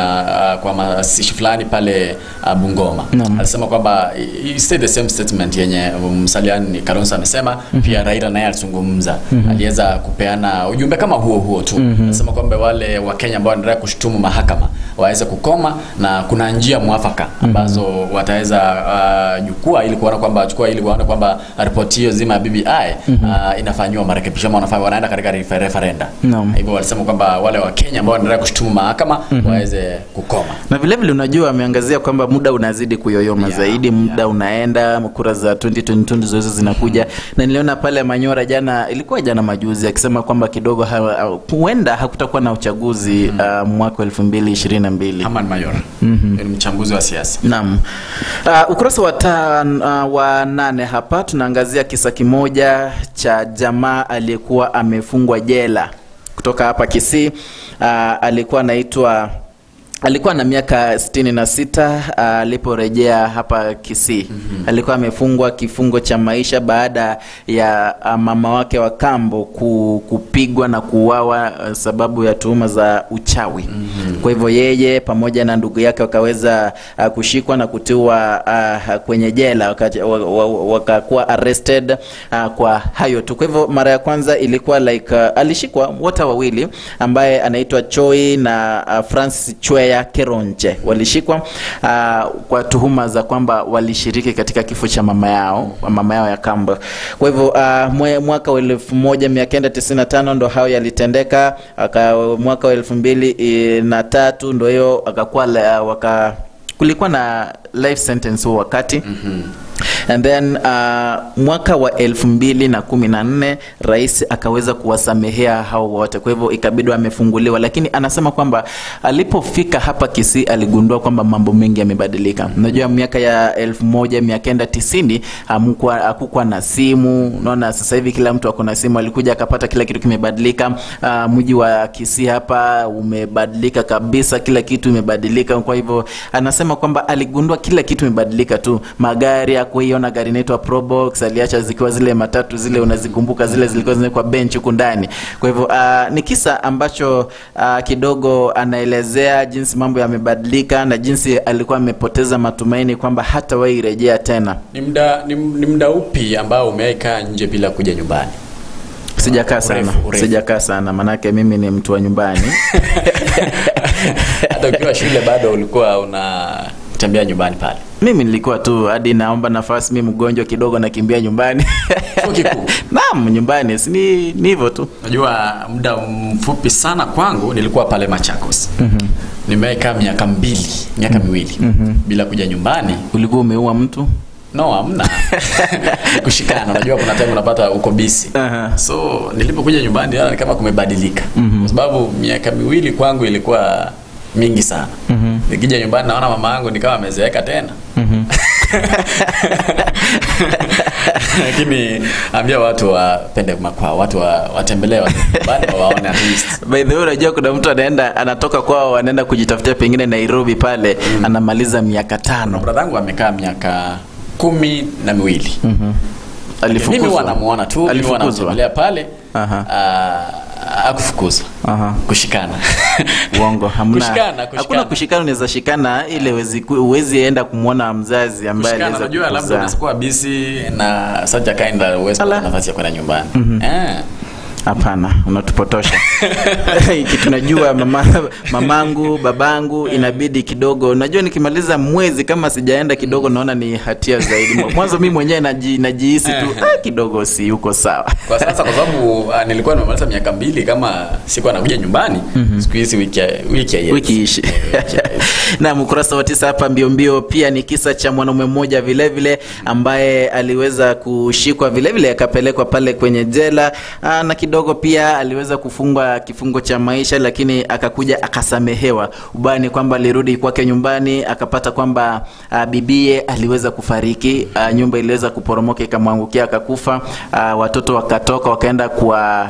kwa masishi fulani pale Bungoma. Alisema kwamba he said the same statement yenye Msaliani Kalonzo amesema. Pia Raila naye alizungumza. Aliweza kupeana ujumbe kama huo huo tu. Alisema kwamba wale wa Kenya ambao wanaendelea kushutumu mahakama waweze kukoma na kuna njia mwafaka ambazo wataweza jukua ili kuona kwamba kwamba ripoti hiyo zima ya BBI inafanywa marekebisho ama wanaenda katika referenda. Hivyo walisema kwamba wale wa Kenya ambao wanaendelea kushutumu mahakama waweze kukoma. Na vile vile unajua ameangazia kwamba muda unazidi kuyoyoma zaidi, muda unaenda, kura za 2022 ndizo hizo zinakuja. Na niliona pale Manyora jana, ilikuwa jana majuzi, akisema kwamba kidogo huenda hakutakuwa na uchaguzi mwaka 2022. Herman Manyora ni mchambuzi wa siasa. Naam. Ukurasa wa 8 hapa tunaangazia kisa kimoja cha jamaa aliyekuwa amefungwa jela kutoka hapa Kisii. Alikuwa anaitwa, alikuwa na miaka 66 aliporejea hapa Kisii. Alikuwa amefungwa kifungo cha maisha baada ya mama wake wa kambo kupigwa na kuuawa sababu ya tuhuma za uchawi. Kwa hivyo yeye pamoja na ndugu yake wakaweza kushikwa na kutiwa kwenye jela, wakakuwa arrested kwa hayo tu. Kwa hivyo mara ya kwanza ilikuwa like alishikwa wote wawili, ambaye anaitwa Choi na Francis Chweya Keronche, walishikwa kwa tuhuma za kwamba walishiriki katika kifo cha mama yao ya kambo. Kwa hivyo mwaka wa 1995 ndo hayo yalitendeka. Mwaka wa 2003 ndo hiyo akakuwa kulikuwa na life sentence huo wakati. And then mwaka wa 2014 rais akaweza kuwasamehea hao wote, kwa hivyo ikabidi amefunguliwa. Lakini anasema kwamba alipofika hapa Kisii aligundua kwamba mambo mengi yamebadilika. Unajua miaka ya 1990 hakukuwa na simu. Unaona sasa hivi kila mtu ako na simu. Alikuja akapata kila kitu kimebadilika. Mji wa Kisii hapa umebadilika kabisa, kila kitu imebadilika. Kwa hivyo anasema kwamba aligundua kila kitu imebadilika tu. Magari, hakuiona gari inaitwa Probox, aliacha zikiwa zile matatu zile unazikumbuka, zile zilikuwa zimewekwa bench huku ndani. Kwa hivyo ni kisa ambacho kidogo anaelezea jinsi mambo yamebadilika na jinsi alikuwa amepoteza matumaini kwamba hatawahi rejea tena. Ni muda upi ambao umekaa nje bila kuja nyumbani? Sijakaa sana. Sijakaa sana manake mimi ni mtu wa nyumbani. Hata ukiwa shule bado ulikuwa unatembea nyumbani pale? Mimi nilikuwa tu hadi naomba nafasi, mimi mgonjwa kidogo nakimbia nyumbani. Chuo kikuu? Naam, nyumbani. Si ni hivyo tu. Unajua muda mfupi sana kwangu nilikuwa pale Machakos. Nimekaa miaka miwili bila kuja nyumbani. Ulikuwa umeua mtu? No, hamna. Kushikana, unajua kuna time unapata uko busy. So nilipokuja nyumbani ni kama kumebadilika. Kwa sababu miaka miwili kwangu ilikuwa mingi sana. Nikija nyumbani naona mama yangu ni kama amezeeka tena. Lakini ambia watu wapende makwao, watu watembelee watu nyumbani waone at least. By the way, unajua kuna mtu anaenda anatoka kwao anaenda kujitafutia pengine Nairobi pale, anamaliza miaka 5. Brother yangu amekaa miaka 12. Alifukuzwa. Mimi wanamuona tu, mimi wanamtembelea pale. Akufukuzwa. Kushikana. Uongo, hamna. Kushikana. Hakuna kushikana, unaweza shikana ile uwezi enda kumuona mzazi ambaye anaweza. Unajua labda unakuwa busy na such a kind of uwezi kupata nafasi ya kwenda nyumbani. Hapana, unatupotosha. Kitu najua mamangu, babangu inabidi kidogo. Unajua nikimaliza mwezi kama sijaenda kidogo naona ni hatia zaidi. Mwanzo mimi mwenyewe najihisi tu kidogo si yuko sawa. Kwa sasa kwa sababu nilikuwa nimemaliza miaka 2 kama sikuwa nakuja nyumbani, siku hizi wiki ishi. Na ukurasa wa 9 hapa mbio mbio pia ni kisa cha mwanaume mmoja vile vile ambaye aliweza kushikwa vile vile akapelekwa pale kwenye jela, na kidogo pia aliweza kufungwa kifungo cha maisha, lakini akakuja akasamehewa. Ubaya ni kwamba alirudi kwake nyumbani akapata kwamba bibie aliweza kufariki, nyumba iliweza kuporomoka ikamwangukia akakufa. Watoto wakatoka wakaenda kwa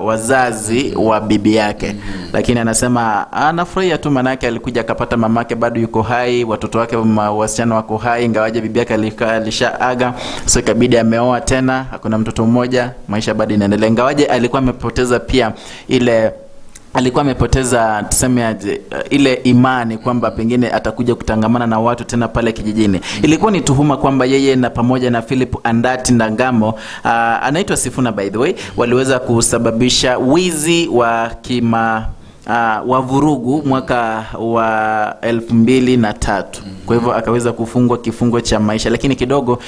wazazi wa bibi yake. Lakini anasema anafurahia tu manake alikuja akapata mamake bado yuko hai, watoto wake wasichana wako hai, ingawaje bibi yake alishaaga. So ikabidi ameoa tena, hakuna mtoto mmoja, maisha bado inaendelea. Ingawaje alikuwa amepoteza pia ile alikuwa amepoteza tuseme aje ile imani kwamba pengine atakuja kutangamana na watu tena pale kijijini. Ilikuwa ni tuhuma kwamba yeye na pamoja na Philip Andati Ndangamo, anaitwa Sifuna by the way, waliweza kusababisha wizi wa wa vurugu mwaka wa 2003. Kwa hivyo akaweza kufungwa kifungo cha maisha, lakini kidogo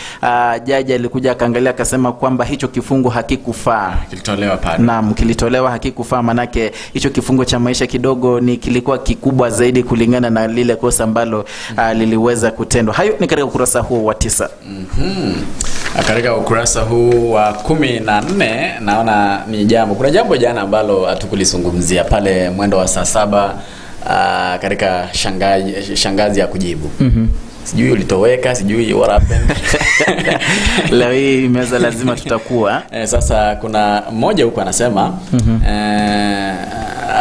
jaji alikuja akaangalia akasema kwamba hicho kifungo hakikufaa. Kilitolewa pale. Naam, kilitolewa hakikufaa, manake hicho kifungo cha maisha kidogo ni kilikuwa kikubwa zaidi kulingana na lile kosa ambalo liliweza kutendwa. Hayo ni katika ukurasa huo wa 9. Katika ukurasa huu wa 14 naona ni jambo. Kuna jambo jana ambalo hatukulizungumzia pale mwendo wa saa 7 katika shangazi ya kujibu. Sijui ulitoweka, sijui what happened. Leo hii meza lazima tutakuwa. Sasa kuna mmoja huko anasema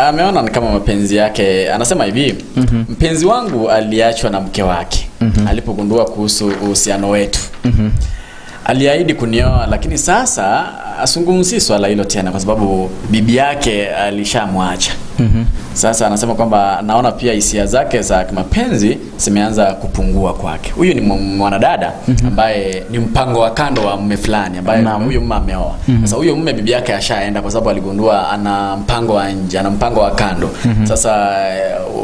ameona ni kama mapenzi yake. Anasema hivi, mpenzi wangu aliachwa na mke wake alipogundua kuhusu uhusiano wetu. Aliahidi kunioa, lakini sasa asungumzi swala hilo tena kwa sababu bibi yake alishamwacha. Sasa anasema kwamba naona pia hisia zake za kimapenzi zimeanza kupungua kwake. Huyu ni mwanadada ambaye ni mpango wa kando wa mume fulani ambaye huyu mume ameoa. Sasa huyu mume bibi yake ashaenda kwa sababu aligundua ana mpango wa nje, ana mpango wa kando. Sasa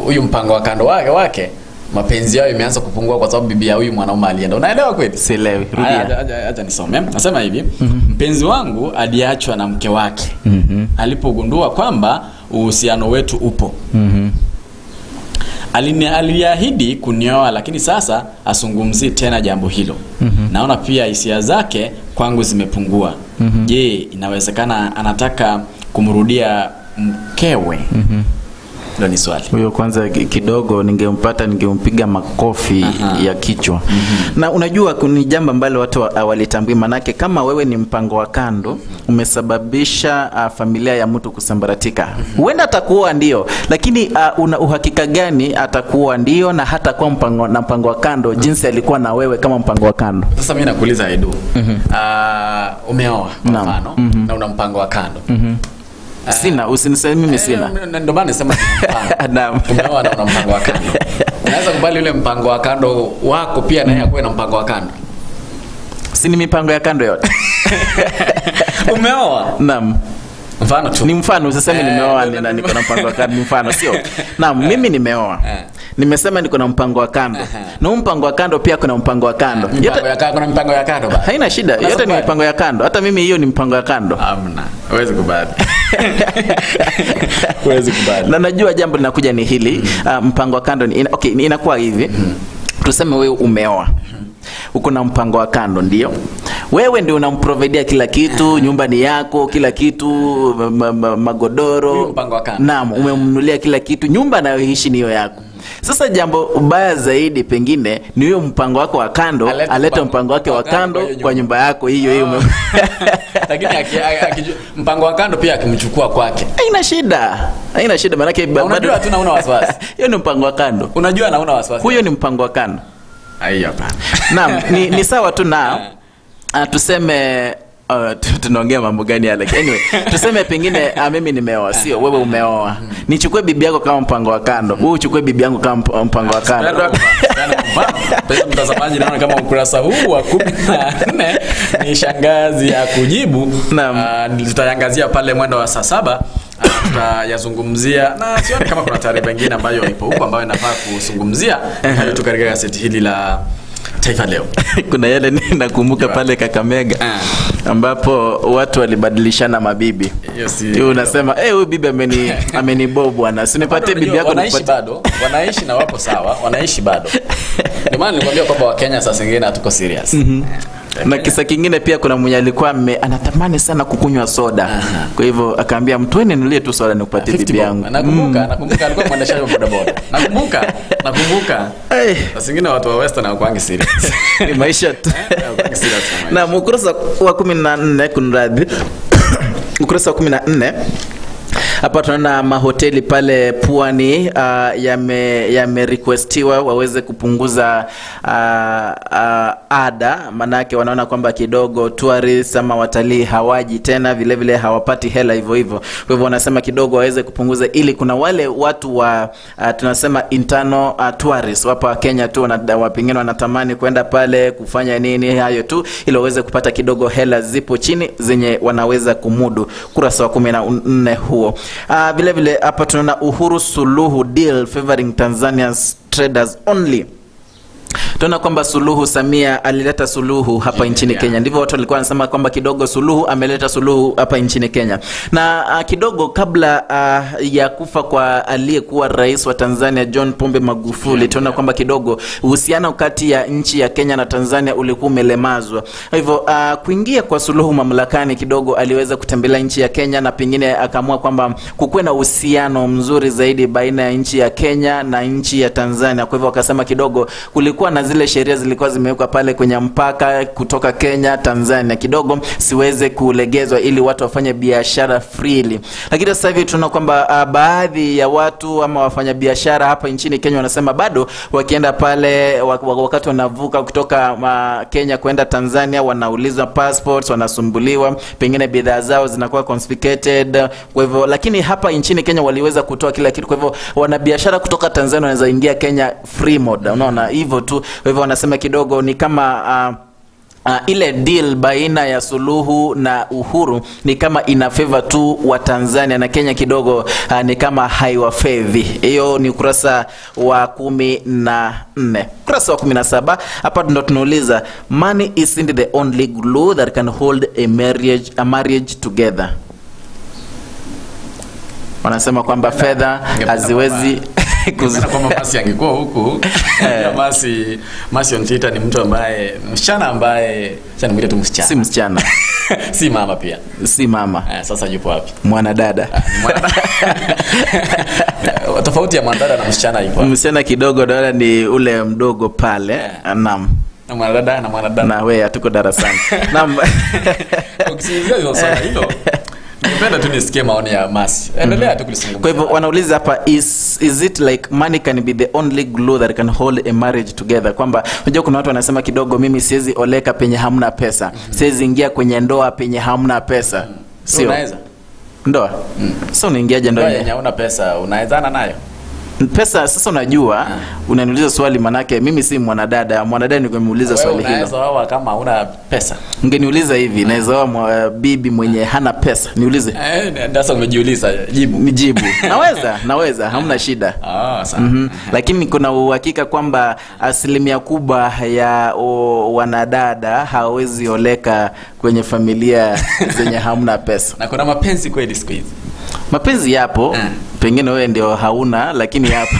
huyu mpango wa kando wake mapenzi yao imeanza kupungua kwa sababu bibi ya huyu mwanaume alienda. Unaelewa kweli? Sielewi. Rudia. Acha nisome. Nasema hivi, mpenzi wangu aliachwa na mke wake alipogundua kwamba uhusiano wetu upo. Aliahidi kunioa lakini sasa asungumzi tena jambo hilo. Naona pia hisia zake kwangu zimepungua. Je, inawezekana anataka kumrudia mkewe? Ndio ni swali. Huyo kwanza kidogo ningempata ningempiga makofi ya kichwa. Na unajua kuna jambo ambalo watu hawalitambui, manake kama wewe ni mpango wa kando umesababisha familia ya mtu kusambaratika. Huenda atakuoa ndio, lakini una uhakika gani atakuoa ndio na hata kwa mpango na mpango wa kando jinsi alikuwa na wewe kama mpango wa kando? Sasa mimi nakuuliza Edu. Umeoa kwa mfano na una mpango wa kando. Sina, usiniseme mimi sina. Ndio maana nasema sina. Umeoa na una mpango wa kando. Unaweza kubali yule mpango wa kando wako pia naye akuwe na mpango wa kando? Si ni mipango ya kando yote. Umeoa? Naam. Mfano tu. Ni mfano, usiseme nimeoa na niko na mpango wa kando, ni mfano sio. Naam, mimi nimeoa. Nimesema niko na mpango wa kando. Na mpango wa kando pia kuna mpango wa kando. Yote kuna mpango ya kando baba. Haina shida, yote ni mipango ya kando. Hata mimi hiyo ni mpango ya kando. Hamna. Huwezi kubali. Huwezi kubali. Na najua jambo linakuja ni hili, mpango wa kando ni okay, inakuwa hivi. Tuseme wewe umeoa. Uko na mpango wa kando ndio. Wewe ndio unamprovidea kila kitu, nyumba ni yako, kila kitu, magodoro. Mpango wa kando. Naam, umemnunulia kila kitu, nyumba anayoishi ni hiyo yako. Sasa jambo baya zaidi pengine ni huyo mpango wako wa kando alete mpango wake wa kando kwa nyumba yako hiyo hiyo. Lakini mpango wa kando pia akimchukua kwake. Haina shida. Haina shida maana yake bado unajua tu na una wasiwasi. Hiyo ni mpango wa kando. Unajua na una wasiwasi. Huyo ni mpango wa kando. Hai hapa. Naam, ni sawa tu na tuseme tunaongea mambo gani yale? Anyway, tuseme pengine mimi nimeoa, sio wewe umeoa. Nichukue bibi yako kama mpango wa kando. Wewe uchukue bibi yangu kama mpango wa kando. Pesa mtazamaji, naona kama ukurasa huu wa 14 ni shangazi ya kujibu. Tutaangazia pale mwendo wa saa 7. Tutayazungumzia na sioni kama kuna taarifa nyingine ambayo ipo huko ambayo inafaa kuzungumzia tu katika gazeti hili la Taifa Leo. Kuna yale nakumbuka pale Kakamega ambapo watu walibadilishana mabibi. Yeye unasema huyu bibi amenibo bwana. Usinipatie bibi yako nikupatie. Wanaishi bado, wanaishi na wapo sawa, wanaishi bado. Ndio maana nilikwambia kwamba Wakenya sasa zingine hatuko serious. Na kisa kingine pia kuna mwenye alikuwa anatamani sana kukunywa soda. Kwa hivyo akaambia mtu nilie tu soda nikupatie bibi yangu. Nakumbuka alikuwa mwendeshaji wa bodaboda. Nakumbuka. Sasa zingine watu wa Western hawakuangi serious. Ni maisha tu. Na ukurasa wa 14 kunradhi. Ukurasa wa 14 hapa tunaona mahoteli pale Pwani yame requestiwa waweze kupunguza ada, manake wanaona kwamba kidogo tourists ama watalii hawaji tena, vile vile hawapati hela hivyo hivyo. Kwa hivyo wanasema kidogo waweze kupunguza ili kuna wale watu wa tunasema internal tourists hapa Kenya tu na pengine wanatamani kwenda pale kufanya nini hayo tu ili waweze kupata kidogo hela zipo chini zenye wanaweza kumudu. Kurasa wa 14 huo. Vile vile hapa tunaona Uhuru Suluhu deal favoring Tanzania's traders only. Tunaona kwamba Suluhu Samia alileta suluhu hapa nchini Kenya. Ndivyo watu walikuwa wanasema kwamba kidogo Suluhu ameleta suluhu hapa nchini Kenya. Na kidogo kabla ya kufa kwa aliyekuwa rais wa Tanzania John Pombe Magufuli, tunaona kwamba kidogo uhusiano kati ya nchi ya Kenya na Tanzania ulikuwa umelemazwa. Hivyo kuingia kwa Suluhu mamlakani kidogo aliweza kutembelea nchi ya Kenya na pengine akaamua kwamba kukuwe na uhusiano mzuri zaidi baina ya nchi ya Kenya na nchi ya Tanzania. Kwa hivyo akasema kidogo kulikuwa na zile sheria zilikuwa zimewekwa pale kwenye mpaka kutoka Kenya Tanzania kidogo siweze kulegezwa ili watu wafanye biashara freely. Lakini sasa hivi tunaona kwamba baadhi ya watu ama wafanya biashara hapa nchini Kenya wanasema bado wakienda pale wakati wanavuka kutoka Kenya kwenda Tanzania wanaulizwa passports, wanasumbuliwa, pengine bidhaa zao zinakuwa confiscated. Kwa hivyo lakini hapa nchini Kenya waliweza kutoa kila kitu. Kwa hivyo wanabiashara kutoka Tanzania wanaweza ingia Kenya free mode. Unaona hivyo tu. Kwa hivyo wanasema kidogo ni kama ile deal baina ya Suluhu na Uhuru ni kama ina favor tu wa Tanzania na Kenya kidogo ni kama haiwafevi. Hiyo ni ukurasa wa 14. Ukurasa wa 17 hapa ndo tunauliza money isn't the only glue that can hold a marriage together. Wanasema kwamba fedha haziwezi Kwamba Masi angekuwa huku Masi on Twitter ni mtu ambaye msichana ambaye sasa nimwite tu msichana. Si msichana. Si mama pia. Si mama. Sasa yupo wapi? Mwanadada. Tofauti ya mwanadada na msichana ipo. Msichana kidogo dada ni ule mdogo pale. Naam. Na mwanadada na mwanadada. Na wewe hatuko darasani. Naam. Ukizungumzia swala hilo, ningependa tu nisikie maoni ya Masi. Endelea tu kulizungumzia. Kwa hivyo wanauliza hapa, is it like money can be the only glue that can hold a marriage together? Kwamba unajua kuna watu wanasema kidogo mimi siwezi oleka penye hamna pesa. Siwezi ingia kwenye ndoa penye hamna pesa. Sio. Unaweza? Ndoa. Sasa unaingiaje ndoa yenye hauna pesa? Unawezana nayo? Pesa sasa unajua, unaniuliza swali manake mimi si mwanadada. Mwanadada ningeniuliza swali hilo. Unaweza oa kama huna pesa? Ungeniuliza hivi, naweza oa bibi mwenye hana pesa? Niulize. Sasa umejiuliza, jibu. Nijibu. Naweza, hamna shida. Sawa. Lakini kuna uhakika kwamba asilimia kubwa ya wanadada hawezi oleka kwenye familia zenye hamna pesa. Na kuna mapenzi kweli siku hizi. Mapenzi yapo. Pengine wewe ndio hauna, lakini yapo.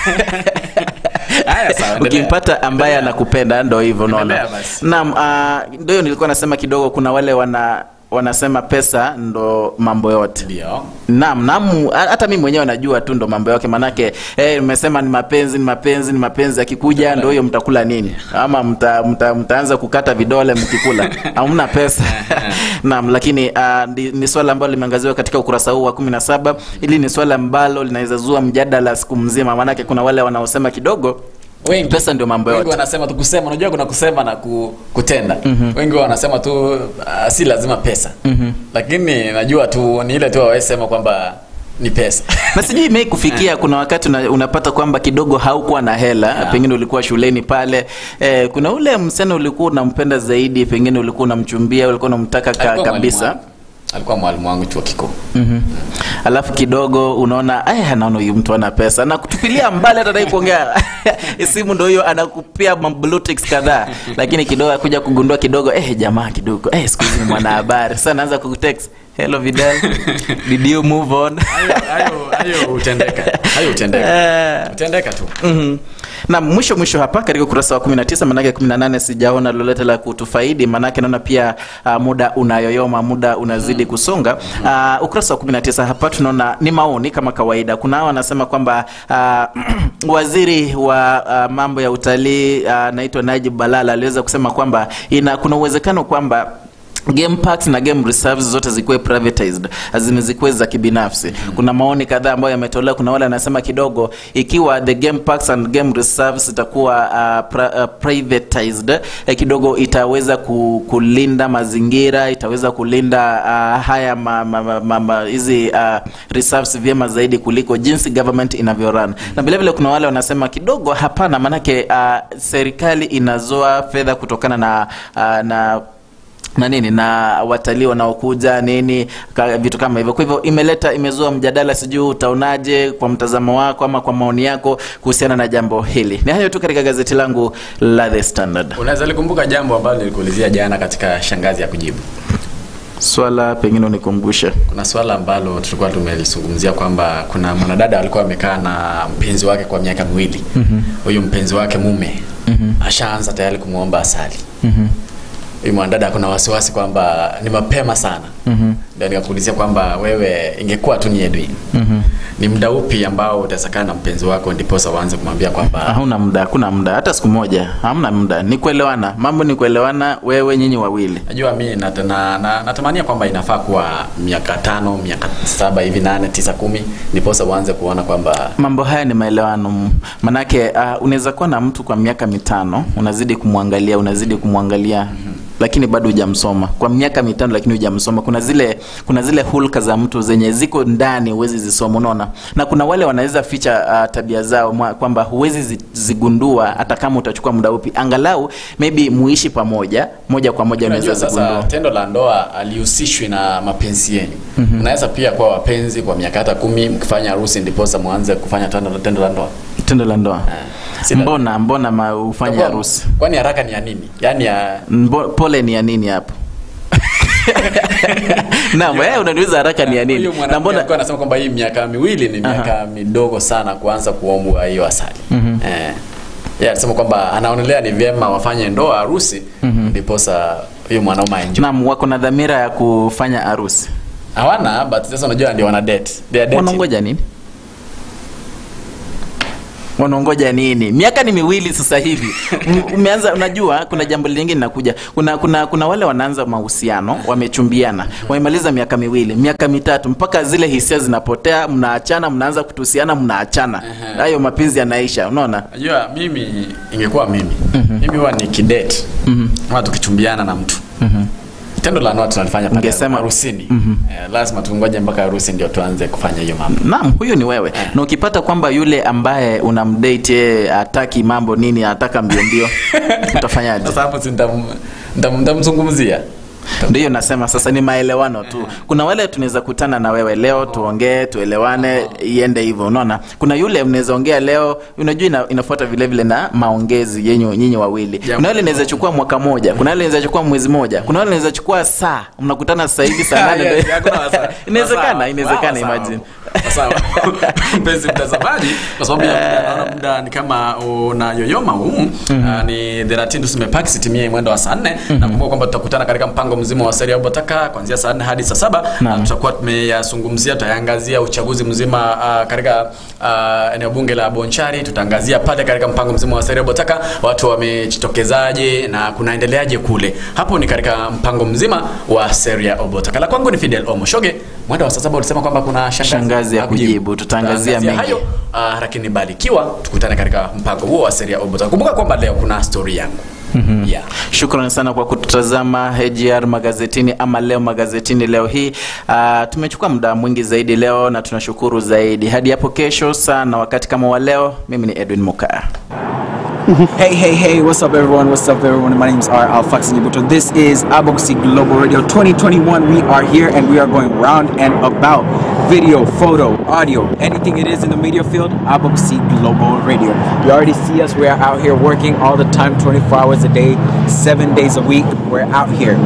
Haya, sawa. Ukimpata ambaye anakupenda ndio hivyo unaona. Naam, ndio nilikuwa nasema kidogo kuna wale wanasema pesa ndo mambo yote. Ndio. Naam, hata mimi mwenyewe najua tu ndo mambo yake manake nimesema ni mapenzi, ni mapenzi, ni mapenzi akikuja ndio hiyo mtakula nini? Ama mtaanza kukata vidole mkikula. Hamna pesa. Naam, lakini ni swala ambalo limeangaziwa katika ukurasa huu wa 17. Hili ni swala ambalo linaweza zua mjadala siku mzima manake kuna wale wanaosema kidogo wengi pesa ndio mambo yote. Wengi wanasema tu kusema, unajua kuna kusema na kutenda. Wengi wanasema tu si lazima pesa. Lakini najua tu ni ile tu wawesema kwamba ni pesa. Na sijui ime kufikia kuna wakati unapata kwamba kidogo haukuwa na hela, pengine ulikuwa shuleni pale, kuna ule msichana ulikuwa unampenda zaidi, pengine ulikuwa unamchumbia, ulikuwa unamtaka kabisa. Alikuwa mwalimu wangu chuo kikuu. Alafu kidogo unaona anaona huyu mtu ana pesa. Na kutupilia mbali hata hataki kuongea. Simu ndio hiyo anakupia blue ticks kadhaa. Lakini kidogo akuja kugundua kidogo jamaa kidogo. Siku hizi ni mwanahabari. Sasa anaanza kukutext, "Hello Vidal, did you move on?" Hayo hutendeka. Hayo hutendeka. Hutendeka tu. Na mwisho hapa katika ukurasa wa 19 manake 18 sijaona lolote la kutufaidi manake naona pia muda unayoyoma, muda unazidi kusonga. Ukurasa wa 19 hapa tunaona ni maoni kama kawaida. Kuna hao wanasema kwamba waziri wa mambo ya utalii anaitwa Najib Balala aliweza kusema kwamba kuna uwezekano kwamba game parks na game reserves zote zikuwe privatized, zikuwe za kibinafsi. Kuna maoni kadhaa ambayo yametolewa. Kuna wale wanasema kidogo ikiwa the game parks and game reserves itakuwa privatized, kidogo itaweza kulinda mazingira, itaweza kulinda haya hizi reserves vyema zaidi kuliko jinsi government inavyorun. Na vile vile kuna wale wanasema kidogo hapana, manake serikali inazoa fedha kutokana na nini na watalii wanaokuja nini vitu kama hivyo. Kwa hivyo imezua mjadala, sijui utaonaje kwa mtazamo wako ama kwa maoni yako kuhusiana na jambo hili. Ni hayo tu katika gazeti langu la The Standard. Unaweza likumbuka jambo ambalo nilikuulizia jana katika shangazi ya kujibu? Swala pengine unikumbushe. Kuna swala ambalo tulikuwa tumelizungumzia kwamba kuna mwanadada alikuwa amekaa na mpenzi wake kwa miaka miwili. Huyu mpenzi wake mume ashaanza tayari kumuomba asali. Huyu mwanadada kuna wasiwasi kwamba ni mapema sana. Ndio nikakuulizia kwamba wewe ingekuwa tu ni Edwin. Ni muda upi ambao utasakana na mpenzi wako ndiposa uanze kumwambia kwamba hauna muda? Hakuna muda hata siku moja. Hamna muda. Ni kuelewana. Mambo ni kuelewana wewe nyinyi wawili. Najua mimi natamania kwamba inafaa kuwa miaka 5, miaka 7 hivi 8, 9, 10 ndiposa uanze kuona kwamba mambo haya ni maelewano. Manake unaweza kuwa na mtu kwa miaka 5, unazidi kumwangalia, lakini bado hujamsoma. Kwa miaka 5 lakini hujamsoma. Kuna zile hulka za mtu zenye ziko ndani huwezi zisoma, unaona. Na kuna wale wanaweza ficha tabia zao kwamba huwezi zigundua hata kama utachukua muda upi. Angalau maybe muishi pamoja, moja kwa moja unaweza zigundua. Sasa tendo la ndoa alihusishwi na mapenzi yenu. Unaweza pia kwa wapenzi kwa miaka hata 10 mkifanya harusi ndiposa muanze kufanya tendo la ndoa. Tendo la ndoa. Mbona ufanye harusi? Kwani haraka ni ya nini? Yaani pole ni ya nini hapo? Naam, wewe unaniuliza haraka ni ya nini? Na mbona alikuwa anasema kwamba hii miaka miwili ni miaka midogo sana kuanza kuombwa hiyo asali. Yeah, anasema kwamba anaonelea ni vyema wafanye ndoa harusi ndiposa huyo mwanaume aenjoy. Naam, wako na dhamira ya kufanya harusi. Hawana, but sasa unajua ndio wana date. They are dating. Wanaongoja nini? Wanaongoja nini? Miaka ni miwili sasa hivi. Umeanza, unajua kuna jambo lingine linakuja. Kuna wale wanaanza mahusiano, wamechumbiana, wamemaliza miaka miwili, miaka mitatu, mpaka zile hisia zinapotea, mnaachana, mnaanza kutusiana, mnaachana. Hayo mapenzi yanaisha, unaona? Unajua mimi ingekuwa mimi. Mimi huwa nikidate. Huwa tukichumbiana na mtu. Tendo la ndoa tunalifanya pale harusini. Lazima tungoje mpaka harusi ndio tuanze kufanya hiyo mambo. Naam, huyo ni wewe. Na ukipata kwamba yule ambaye unamdate hataki mambo nini, anataka mbio mbio, utafanyaje? Sasa hapo si nitamzungumzia. Ndiyo nasema sasa ni maelewano tu. Kuna wale tunaweza kutana na wewe leo tuongee, tuelewane, iende hivyo, unaona? Kuna yule mnaweza ongea leo, unajua inafuata vile vile na maongezi yenyu nyinyi wawili. Kuna yule inaweza chukua mwaka moja, kuna yule inaweza chukua mwezi moja, kuna yule inaweza chukua saa. Mnakutana sasa hivi saa 8. Inawezekana, inawezekana, imagine. Sawa. Mpenzi mtazamaji, kwa sababu ya naona muda ni kama unayoyoma huu, ni 30 tumepaki sitimie mwendo wa saa 4. Nakumbuka kwamba tutakutana katika mpango mzima wa Seria Obotaka kuanzia saa 4 hadi saa 7, na tutakuwa tumeyazungumzia, tutaangazia uchaguzi mzima katika eneo bunge la Bonchari. Tutaangazia pale katika mpango mzima wa Seria Obotaka watu wamejitokezaje na kunaendeleaje kule. Hapo ni katika mpango mzima wa Seria Obotaka. La kwangu ni Fidel Omoshoge. Mwendo wa saa 7 ulisema kwamba kuna shangazi ya kujibu, tutaangazia mengi hayo, lakini barikiwa, tukutane katika mpango huo wa Seria Obotaka. Kumbuka kwamba leo kuna story yangu. Yeah. Shukrani sana kwa kututazama AGR magazetini ama leo magazetini leo hii. Tumechukua muda mwingi zaidi leo na tunashukuru zaidi. Hadi hapo kesho sana wakati kama wa leo, mimi ni Edwin Mukaa. Hey, hey, hey, what's up everyone? What's up everyone? My name's R. Alfax Nyibuto. This is Abogsi Global Radio 2021. We are here and we are going round and about. Video, photo, audio, anything it is in the media field, Abogsi Global Radio. You already see us. We are out here working all the time, 24 hours a day, 7 days a week. We're out here.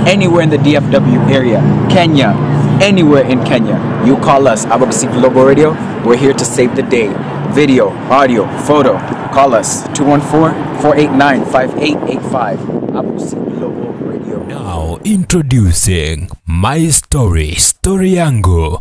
Anywhere in the DFW area, Kenya, anywhere in Kenya, you call us, Abogsi Global Radio. We're here to save the day. Video, audio, photo. Call us 214-489-5885. Abogsi Global Radio. Now introducing My Story, Story Yangu.